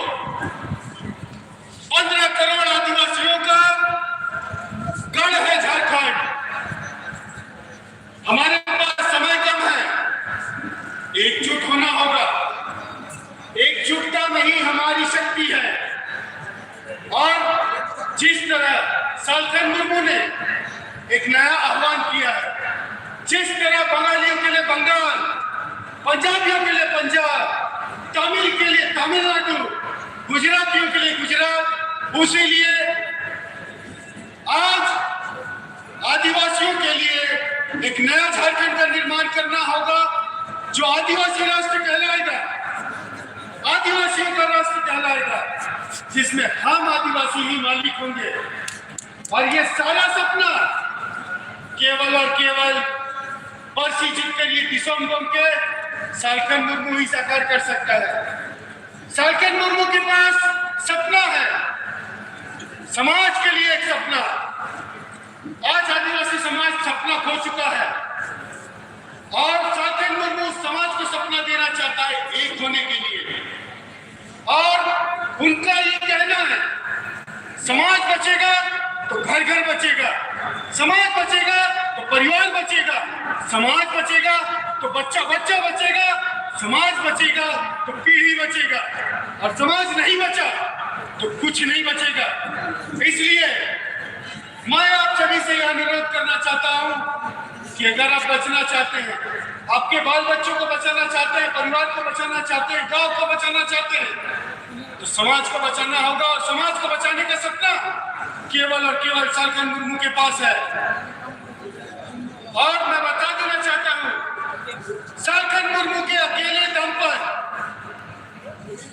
पंद्रह करोड़ आदिवासियों का गढ़ है झारखंड। हमारे पास समय कम है, एकजुट होना होगा। एकजुटता में ही हमारी शक्ति है। और जिस तरह सालखन मुर्मू ने एक नया आह्वान किया है, जिस तरह बंगालियों के लिए बंगाल, पंजाबियों के लिए पंजाब, तमिल के लिए तमिलनाडु, गुजरातियों के लिए गुजरात, उसी लिए आज आदिवासियों के लिए एक नया झारखंड का निर्माण करना होगा, जो आदिवासी राष्ट्र कहलाएगा, आदिवासियों का राष्ट्र कहलाएगा, जिसमें हम आदिवासी ही मालिक होंगे। और ये सारा सपना केवल और केवल पर्सी जितकर ये दिसोम बम के सालखन मुर्मू ही साकार कर सकता है। सालखन मुर्मू के पास सपना है, समाज के लिए एक सपना। आज आदिवासी समाज सपना खो चुका है और सालखन मुर्मू समाज को सपना देना चाहता है एक होने के लिए। और उनका ये कहना है, समाज बचेगा तो घर घर बचेगा, समाज बचेगा तो परिवार बचेगा, समाज बचेगा तो बच्चा बच्चा बचेगा, समाज बचेगा तो पीढ़ी बचेगा, और समाज नहीं बचा तो कुछ नहीं बचेगा। इसलिए मैं आप सभी से यह अनुरोध करना चाहता हूं कि अगर आप बचना चाहते हैं, आपके बाल बच्चों को बचाना चाहते हैं, परिवार को बचाना चाहते हैं, गांव को बचाना चाहते हैं, तो समाज को बचाना होगा। और समाज को बचाने का सपना केवल और केवल सालखन मुर्मू के पास है। और मैं बता देना चाहता हूं, सालखन मुर्मू के अकेले दम पर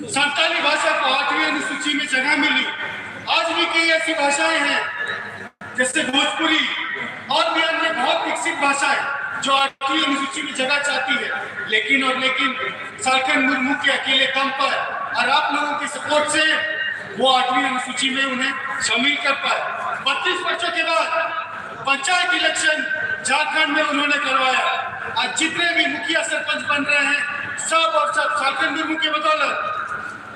संताली भाषा को आठवीं अनुसूची में जगह मिली। आज भी कई ऐसी भाषाएं हैं, जैसे भोजपुरी और भी अन्य बहुत विकसित भाषाएं, जो आठवीं अनुसूची में जगह चाहती है, लेकिन और लेकिन सालखन मुर्मू के अकेले दम पर और आप लोगों के सपोर्ट से वो आठवीं अनुसूची में उन्हें शामिल कर पाए। बत्तीस वर्षों के बाद पंचायत इलेक्शन झारखंड में उन्होंने करवाया। आज जितने भी मुखिया सरपंच बन रहे हैं, सब और सब सालखन मुर्मू के बदौलत।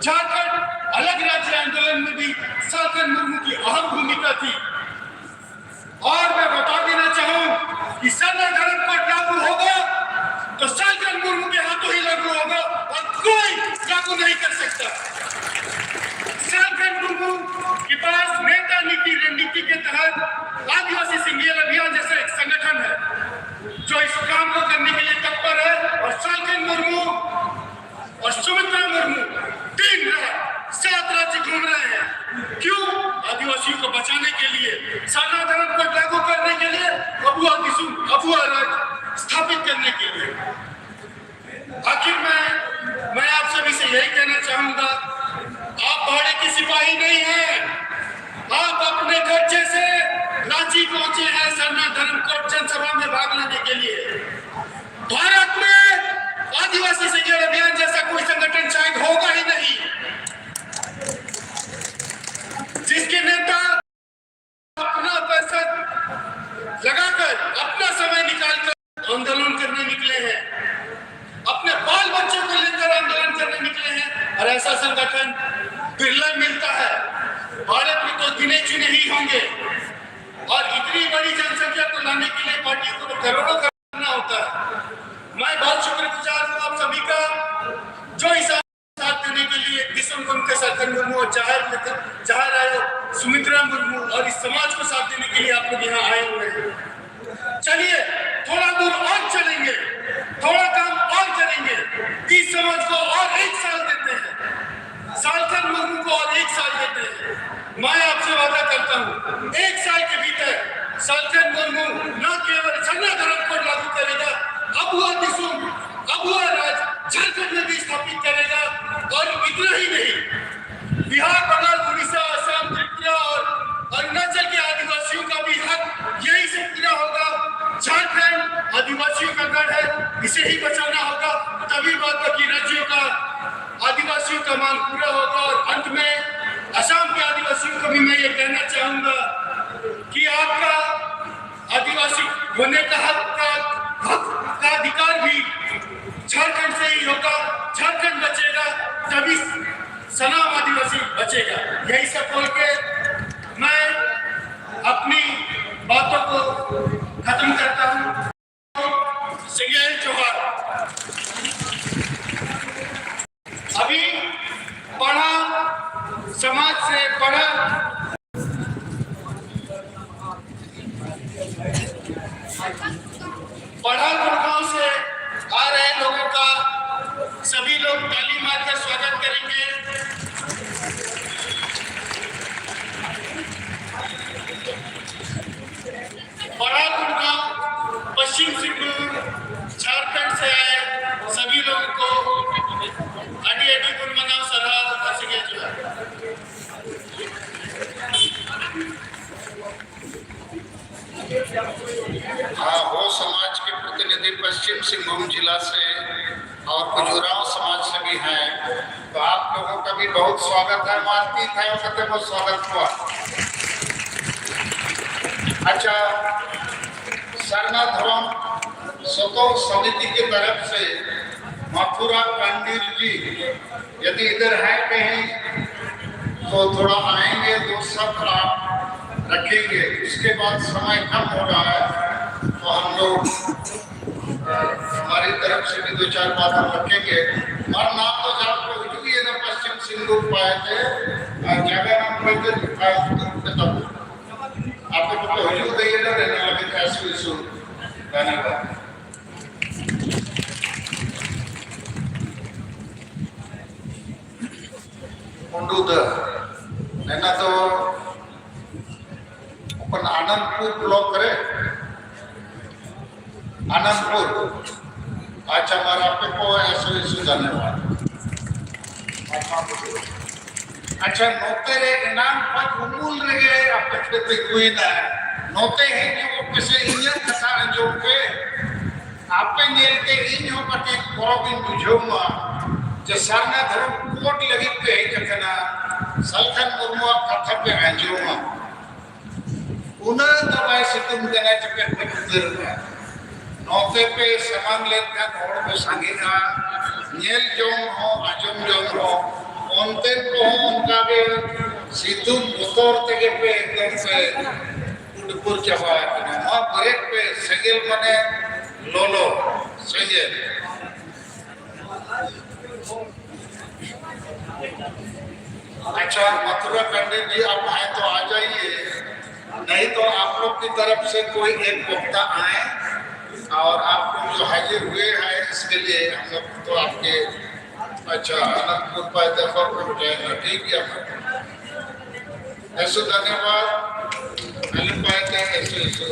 झारखंड अलग राज्य आंदोलन में भी सालखन मुर्मू की अहम भूमिका थी। और मैं बता देना चाहूं कि सरना धर्म कोड लागू होगा तो सालखन मुर्मू के हाथों ही लागू होगा और कोई लागू नहीं कर सकता। सालखन मुर्मू के पास नेता नीति रणनीति के तहत आदिवासी सिंगेल अभियान जैसा एक संगठन है, जो इस काम को करने के लिए तत्पर है। और सालखन मुर्मू और सुमित्रा मुर्मू दिन रात सात राज्य घूम रहे हैं। क्यों? आदिवासियों को बचाने के लिए, सरना धर्म को लागू करने के लिए, अबुआ दिसु, अबुआ राज स्थापित करने के लिए। आखिर में मैं आप सभी से यही कहना चाहूंगा, आप भाड़े के सिपाही नहीं हैं। आप अपने खर्चे से रांची पहुंचे हैं सरना धर्म कोड जनसभा में भाग लेने के लिए। भारत में आदिवासी सिंगेल अभियान जैसा कोई संगठन शायद होगा ही नहीं, जिसके नेता अपना पैसा लगाकर, अपना समय निकालकर आंदोलन करने निकले हैं। और चलेंगे, थोड़ा काम और करेंगे, इस समाज को और एक साल देते हैं, झारखंड मुर्मू को और एक साल देते हैं। मैं आपसे वादा करता हूँ, एक साल के भीतर झारखंड मुर्मू न केवल झरना धर्म को लागू करेगा, अबुआ दिसुम, अबुआ राज झारखंड में भी स्थापित करेगा। और इतना ही नहीं, बिहार, बंगाल, उड़ीसा, असम, त्रिपुरा और अरुणाचल के आदिवासियों का भी हक यहीं से पूरा होगा। झारखंड आदिवासियों का गढ़ है, इसे ही बचाना होगा, तभी बाकी राज्यों का आदिवासियों का मांग पूरा होगा। और अंत में असम के आदिवासियों को भी मैं ये कहना चाहूंगा कि आपका आदिवासी होने का हक का, हक का अधिकार भी झारखंड से ही होगा। झारखंड बचेगा, तभी सनाम आदिवासी बचेगा। यही सब बोल के मैं अपनी बातों को खत्म करता हूँ। सिंगेल जोहार। अभी पढ़ा समाज से पढ़ा, पढ़ा गुड़गांव से आ रहे लोगों का सभी लोग ताली मारकर स्वागत करेंगे। पढ़ा गुड़गांव, पश्चिम सिंहभूम, झारखंड से आए सभी लोगों को अडी अडी गुणमनाव सरहाव और सिंगेल जोहार। हाँ, हो समाज के प्रतिनिधि पश्चिम सिंहभूम जिला से और कुछ उरांव समाज से भी हैं, तो आप लोगों का भी बहुत स्वागत है। मालती थे, उनका बहुत स्वागत हुआ। अच्छा, सरना धर्म सतो समिति की तरफ से मथुरा कंडील जी यदि इधर है कहीं तो थोड़ा आएंगे, दो शब्द आप रखेंगे। उसके बाद समय कम हो रहा है, तो हम लोग, अ, हमारी तरफ से भी दो चार बात हम रखेंगे। और नाम तो जान को हुजूर ये ना पश्चिम सिंधु पाए थे, अ, जगह नाम कहते, अ, आपको तो हुजूर दे ये ना रहने लगे थे, ऐसे वैसे। ᱫᱷᱚᱱᱭᱚᱵᱟᱫ᱾ ᱩᱰᱩᱫᱟ ᱱᱮᱱᱟ ᱫᱚ ᱚᱠᱟᱱ ᱟᱱᱚᱱᱫᱯᱩᱨ ᱵᱞᱚᱠ ᱨᱮ, ᱟᱱᱚᱱᱫᱯᱩᱨ᱾ ᱟᱪᱪᱷᱟ, ᱢᱟᱨ ᱟᱯᱮ ᱠᱚ ᱮᱥᱚ ᱤᱥᱩ ᱫᱷᱚᱱᱭᱚᱵᱟᱫ᱾ ᱟᱪᱪᱷᱟ, ᱱᱚᱛᱮ ᱨᱮ ᱮᱱᱟᱝ ᱠᱷᱚᱱ ᱩᱢᱩᱞ ᱨᱮᱜᱮ ᱟᱯᱮ ᱯᱮ ᱛᱤᱸᱜᱩᱭᱮᱱᱟ᱾ ᱱᱚᱛᱮ ᱦᱮᱡ ᱧᱚᱜᱚᱜ ᱯᱮᱥᱮ, ᱤᱧᱟᱹᱜ ᱠᱟᱛᱷᱟ ᱟᱸᱡᱚᱢ ᱯᱮ᱾ ᱟᱯᱮ ᱧᱮᱞᱛᱮ ᱤᱧ ᱦᱚᱸ ᱠᱟᱹᱴᱤᱡ ᱜᱚᱨᱚᱵ ᱤᱧ ᱵᱩᱡᱷᱟᱹᱣ ᱢᱟ ᱡᱮ ᱥᱟᱨᱱᱟ ᱫᱷᱚᱨᱚᱢ ᱠᱳᱰ ᱞᱟᱹᱜᱤᱫ ᱯᱮ ᱦᱮᱡ ᱟᱠᱟᱱᱟ, ᱥᱟᱞᱠᱷᱟᱱ ᱢᱩᱨᱢᱩᱣᱟᱜ ᱠᱟᱛᱷᱟ ᱯᱮ ᱟᱸᱡᱚᱢᱟ᱾ ᱩᱱᱟᱹᱜ ᱫᱚ ᱵᱟᱭ ᱥᱤᱛᱩᱝ ᱠᱟᱱᱟ ᱡᱮ ᱯᱮ ᱜᱚᱡ ᱩᱛᱟᱹᱨᱚᱜᱼᱟ᱾ ᱱᱚᱛᱮ ᱯᱮ ᱥᱟᱢᱟᱝ ᱞᱮᱱᱠᱷᱟᱱ ᱦᱚᱲ ᱠᱚ ᱥᱟᱸᱜᱮᱜᱼᱟ, ᱧᱮᱞ ᱡᱚᱝ ᱦᱚᱸ, ᱟᱸᱡᱚᱢ ᱡᱚᱝ ᱦᱚᱸ᱾ ᱚᱱᱛᱮᱱ ᱠᱚᱦᱚᱸ ᱚᱱᱠᱟ ᱜᱮ ᱥᱤᱛᱩᱝ ᱵᱚᱛᱚᱨ ᱛᱮᱜᱮ ᱯᱮ ᱮᱠᱫᱚᱢ ᱯᱮ ᱩᱰᱯᱩᱨ ᱪᱟᱵᱟ ᱟᱠᱟᱱᱟ᱾ ᱱᱚᱣᱟ ᱵᱨᱮᱠ ᱯᱮ, ᱥᱮᱸᱜᱮᱞ ᱢᱟᱱᱮ ᱞᱚᱞᱚ ᱥᱮᱸᱜᱮᱞ᱾ अच्छा, मथुरा पंडित जी, आप हैं तो आ जाइए, नहीं तो आप लोग की तरफ से कोई एक वक्ता आए और आप लोग जो हाजिर हुए हैं, इसके लिए हम लोग तो आपके, अच्छा, अनंतपुर पाए तो को उठाएगा, ठीक है। ऐसे धन्यवाद, हेल्प पाए थे, ऐसे, ऐसे।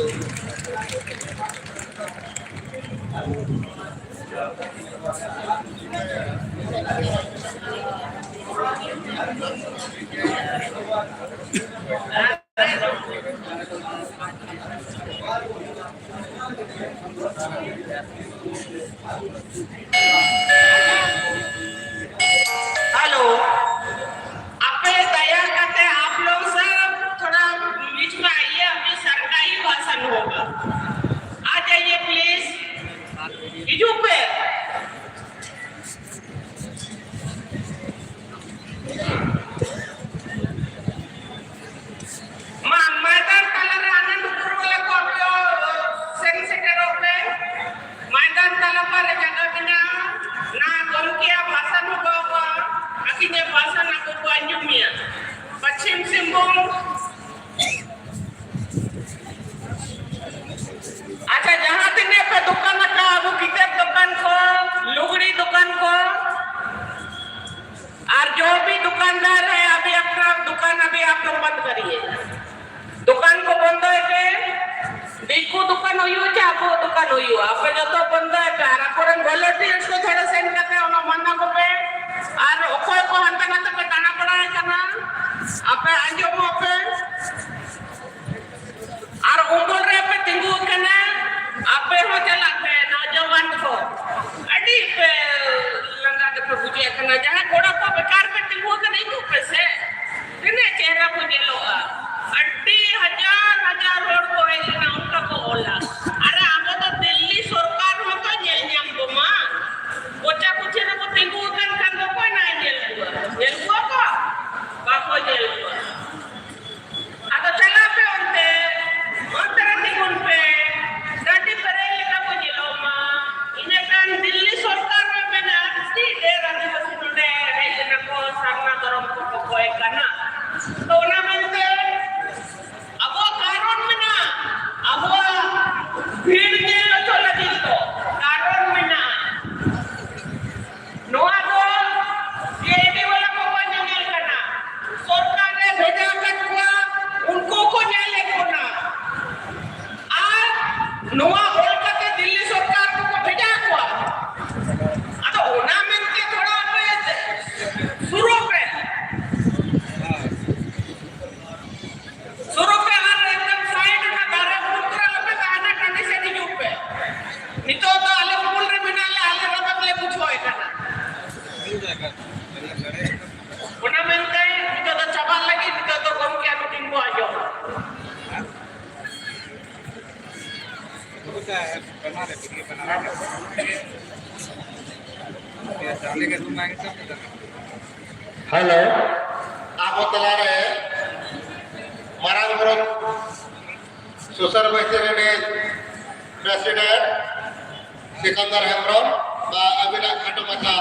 हेलो, आप दया करके आप लोग सब थोड़ा बीच में आइए, अभी सरकारी भाषण होगा। आ जाइए प्लीज। हिजूग पे। ᱢᱟ, ᱢᱚᱭᱫᱟᱱ ᱛᱟᱞᱟᱨᱮ ᱟᱱᱚᱱᱫᱯᱩᱨ ᱵᱟᱞᱟ ᱠᱚ ᱟᱯᱮ ᱦᱚᱸ ᱥᱮᱱ ᱥᱮᱴᱮᱨᱚᱜ ᱯᱮ᱾ ᱢᱚᱭᱫᱟᱱ ᱛᱟᱞᱟ ᱯᱟᱨᱮ ᱡᱟᱭᱜᱟ ᱢᱮᱱᱟᱜᱼᱟ᱾ ᱱᱟ ᱦᱩᱭᱩᱜ ᱪᱮ ᱟᱵᱚ ᱫᱚᱠᱟᱱ ᱦᱩᱭᱩᱜᱼᱟ? ᱟᱯᱮ ᱡᱚᱛᱚ ᱵᱚᱱᱫᱚᱭ ᱯᱮ ᱟᱨ ᱟᱠᱚᱨᱮᱱ volunteers ᱠᱚ ᱛᱷᱚᱲᱟ ᱥᱮᱱ ᱠᱟᱛᱮ ᱚᱱᱟ ᱢᱟᱱᱟ ᱠᱚᱯᱮ᱾ ᱟᱨ ᱚᱠᱚᱭ ᱠᱚ ᱦᱟᱱᱛᱮ ᱱᱟᱛᱮ ᱯᱮ ᱫᱟᱬᱟ ᱵᱟᱲᱟᱭ ᱠᱟᱱᱟ, ᱟᱯᱮ ᱟᱸᱡᱚᱢᱚᱜ ᱯᱮ᱾ ᱟᱨ ᱩᱢᱩᱞ ᱨᱮ ᱯᱮ ᱛᱤᱸᱜᱩ ᱟᱠᱟᱱᱟ, ᱟᱯᱮ ᱦᱚᱸ ᱪᱟᱞᱟᱜ ᱯᱮ, ᱱᱚᱣᱡᱚᱣᱟᱱ ᱠᱚ᱾ ᱟᱹᱰᱤ ᱯᱮ ᱞᱟᱸᱜᱟ ᱜᱮᱯᱮ ᱵᱩᱡᱷᱟᱹᱣᱮᱫ ᱠᱟᱱᱟ᱾ ᱡᱟᱦᱟᱸᱭ ᱠᱚᱲᱟ ᱠᱚ ᱵᱮᱠᱟᱨ ᱯᱮ ᱛᱤᱸᱜᱩ ᱟᱠᱟᱱᱟ, ᱦᱤᱡᱩᱜ ᱯᱮ ᱥᱮ᱾ ᱛᱤᱱᱟᱹᱜ ᱪᱮᱦᱨᱟ ᱠᱚ ᱧᱮᱞᱚᱜᱼᱟ᱾ ᱟᱹᱰᱤ ᱦᱟᱡᱟᱨ ᱦᱟᱡᱟᱨ ᱦᱚᱲ ᱠᱚ ᱦᱮᱡ ᱞᱮᱱᱟ, ᱚᱱᱠᱟ ᱠᱚ ᱚᱞᱟ᱾ ᱟᱨ ᱟᱵᱚ ᱫᱚ ᱫᱤᱞᱞᱤ ᱥᱚᱨᱠᱟᱨ ᱦᱚᱸᱛᱚ ᱧᱮᱞ ᱧᱟᱢ ᱵᱚᱱᱟ᱾ ᱠᱚᱪᱟ ᱠᱚᱪᱟ ᱨᱮᱠᱚ ᱛᱤᱸᱜᱩ ᱟᱠᱟᱱ ᱠᱷᱟᱱ ᱫᱚ ᱚᱠᱚᱭ ᱱᱟᱭ ᱧᱮᱞ ᱠᱚᱣᱟ? ᱧᱮᱞ ᱠᱚᱣᱟ ᱠᱚ? ᱵᱟᱠᱚ ᱧᱮᱞ ᱠᱚᱣᱟ᱾ ᱟᱫᱚ ᱪᱟᱞᱟᱜ ᱯᱮ ᱚᱱᱛᱮ, ᱚᱱᱛᱮ ᱨᱮ ᱛᱤᱸᱜᱩᱱ ᱯᱮ, ᱰᱟᱹᱰᱤ ᱯᱮᱨᱮᱡ ᱞᱮᱠᱟ ᱠᱚ ᱧᱮᱞᱚᱜ ᱢᱟ᱾ ᱤᱱᱟᱹᱠᱷᱟᱱ ᱫᱤᱞᱞᱤ ᱥᱚᱨᱠᱟᱨ ᱨᱮ ᱢᱮᱱᱟᱜᱼᱟ, ᱟᱹᱰᱤ ᱰᱷᱮᱨ ᱟᱹᱫᱤᱵᱟᱹᱥᱤ ᱱᱚᱰᱮ ᱦᱮᱡ ᱞᱮᱱᱟ ᱠᱚ, ᱥᱟᱨᱱᱟ ᱫᱷᱚᱨᱚᱢ ᱠᱚ ᱠᱚᱠᱚᱭ ᱠᱟᱱᱟ᱾ ᱛᱚ ᱚᱱᱟ ᱢᱮᱱᱛᱮ ᱟᱵᱚᱣᱟᱜ ᱠᱟᱨᱚᱱ ᱢᱮᱱᱟᱜᱼᱟ, ᱟᱵᱚᱣᱟᱜ ᱵᱷᱤᱲ ᱧᱮᱞ ᱦᱚᱪᱚ ᱞᱟᱹᱜᱤᱫ ᱫᱚ ᱠᱟᱨᱚᱱ ᱢᱮᱱᱟᱜᱼᱟ᱾ ᱱᱚᱣᱟ ᱫᱚ ᱡᱮ ᱮᱱ ᱰᱤ ᱵᱟᱞᱟ ᱠᱚ ᱵᱟᱝ ᱧᱮᱧᱮᱞ ᱠᱟᱱᱟ, ᱥᱚᱨᱠᱟᱨ ᱮ ᱵᱷᱮᱡᱟ ᱟᱠᱟᱫ ᱠᱚᱣᱟ, ᱩᱱᱠᱩ ᱠᱚ ᱧᱮᱞᱮᱫ ᱵᱚᱱᱟ᱾ ᱟᱨ ᱱᱚᱣᱟ ᱚᱞ ᱠᱟᱛᱮ ᱫᱤᱞᱞᱤ ᱥᱚᱨᱠᱟᱨ ᱠᱚᱠᱚ ᱵᱷᱮᱡᱟ ᱠᱚᱣᱟ᱾ ᱟᱫᱚ ᱚᱱᱟ ᱢᱮᱱᱛᱮ ᱛᱷᱚᱲᱟ ᱟᱯᱮ ᱥᱩᱨᱩᱜ ᱯᱮ᱾ ᱥᱩᱨᱩᱜ ᱯᱮ ᱟᱨ ᱮᱠᱫᱚᱢ side ᱨᱮ ᱫᱟᱨᱮ ᱩᱢᱩᱞ ᱠᱚᱨᱮ ᱟᱞᱚᱯᱮ ᱛᱟᱦᱮᱱᱟ, ᱴᱟᱺᱰᱤ ᱥᱮᱫ ᱦᱤᱡᱩᱜ ᱯᱮ᱾ ᱱᱤᱛᱚᱜ ᱫᱚ ᱟᱞᱮ ᱩᱢᱩᱞ ᱨᱮ ᱢᱮᱱᱟᱜ ᱞᱮ, ᱟᱞᱮ ᱨᱟᱵᱟᱝ ᱞᱮ ᱵᱩᱡᱷᱟᱹᱣᱮᱫ ᱠᱟᱱᱟ᱾ ᱚᱱᱟ ᱢᱮᱱᱛᱮ ᱱᱤᱛᱚᱜ ᱫᱚ ᱪᱟᱵᱟᱜ ᱞᱟᱹᱜᱤᱫ, ᱱᱤᱛᱚᱜ ᱫᱚ ᱜᱚᱢᱠᱮ ᱟᱹᱵᱤᱱ ᱵᱚ ᱟᱸᱡᱚᱢᱟ᱾ ᱦᱮᱞᱳ, ᱟᱵᱚ ᱛᱟᱞᱟᱨᱮ ᱢᱟᱨᱟᱝ ᱵᱚᱨᱚ ᱥᱳᱥᱟᱞ ᱵᱟᱹᱭᱥᱤ ᱨᱮᱱ president ᱥᱤᱠᱟᱱᱫᱟᱨ ᱦᱮᱢᱵᱨᱚᱢ, ᱵᱟ ᱟᱹᱵᱤᱱᱟᱜ ᱠᱷᱟᱴᱚ ᱢᱟᱪᱷᱟ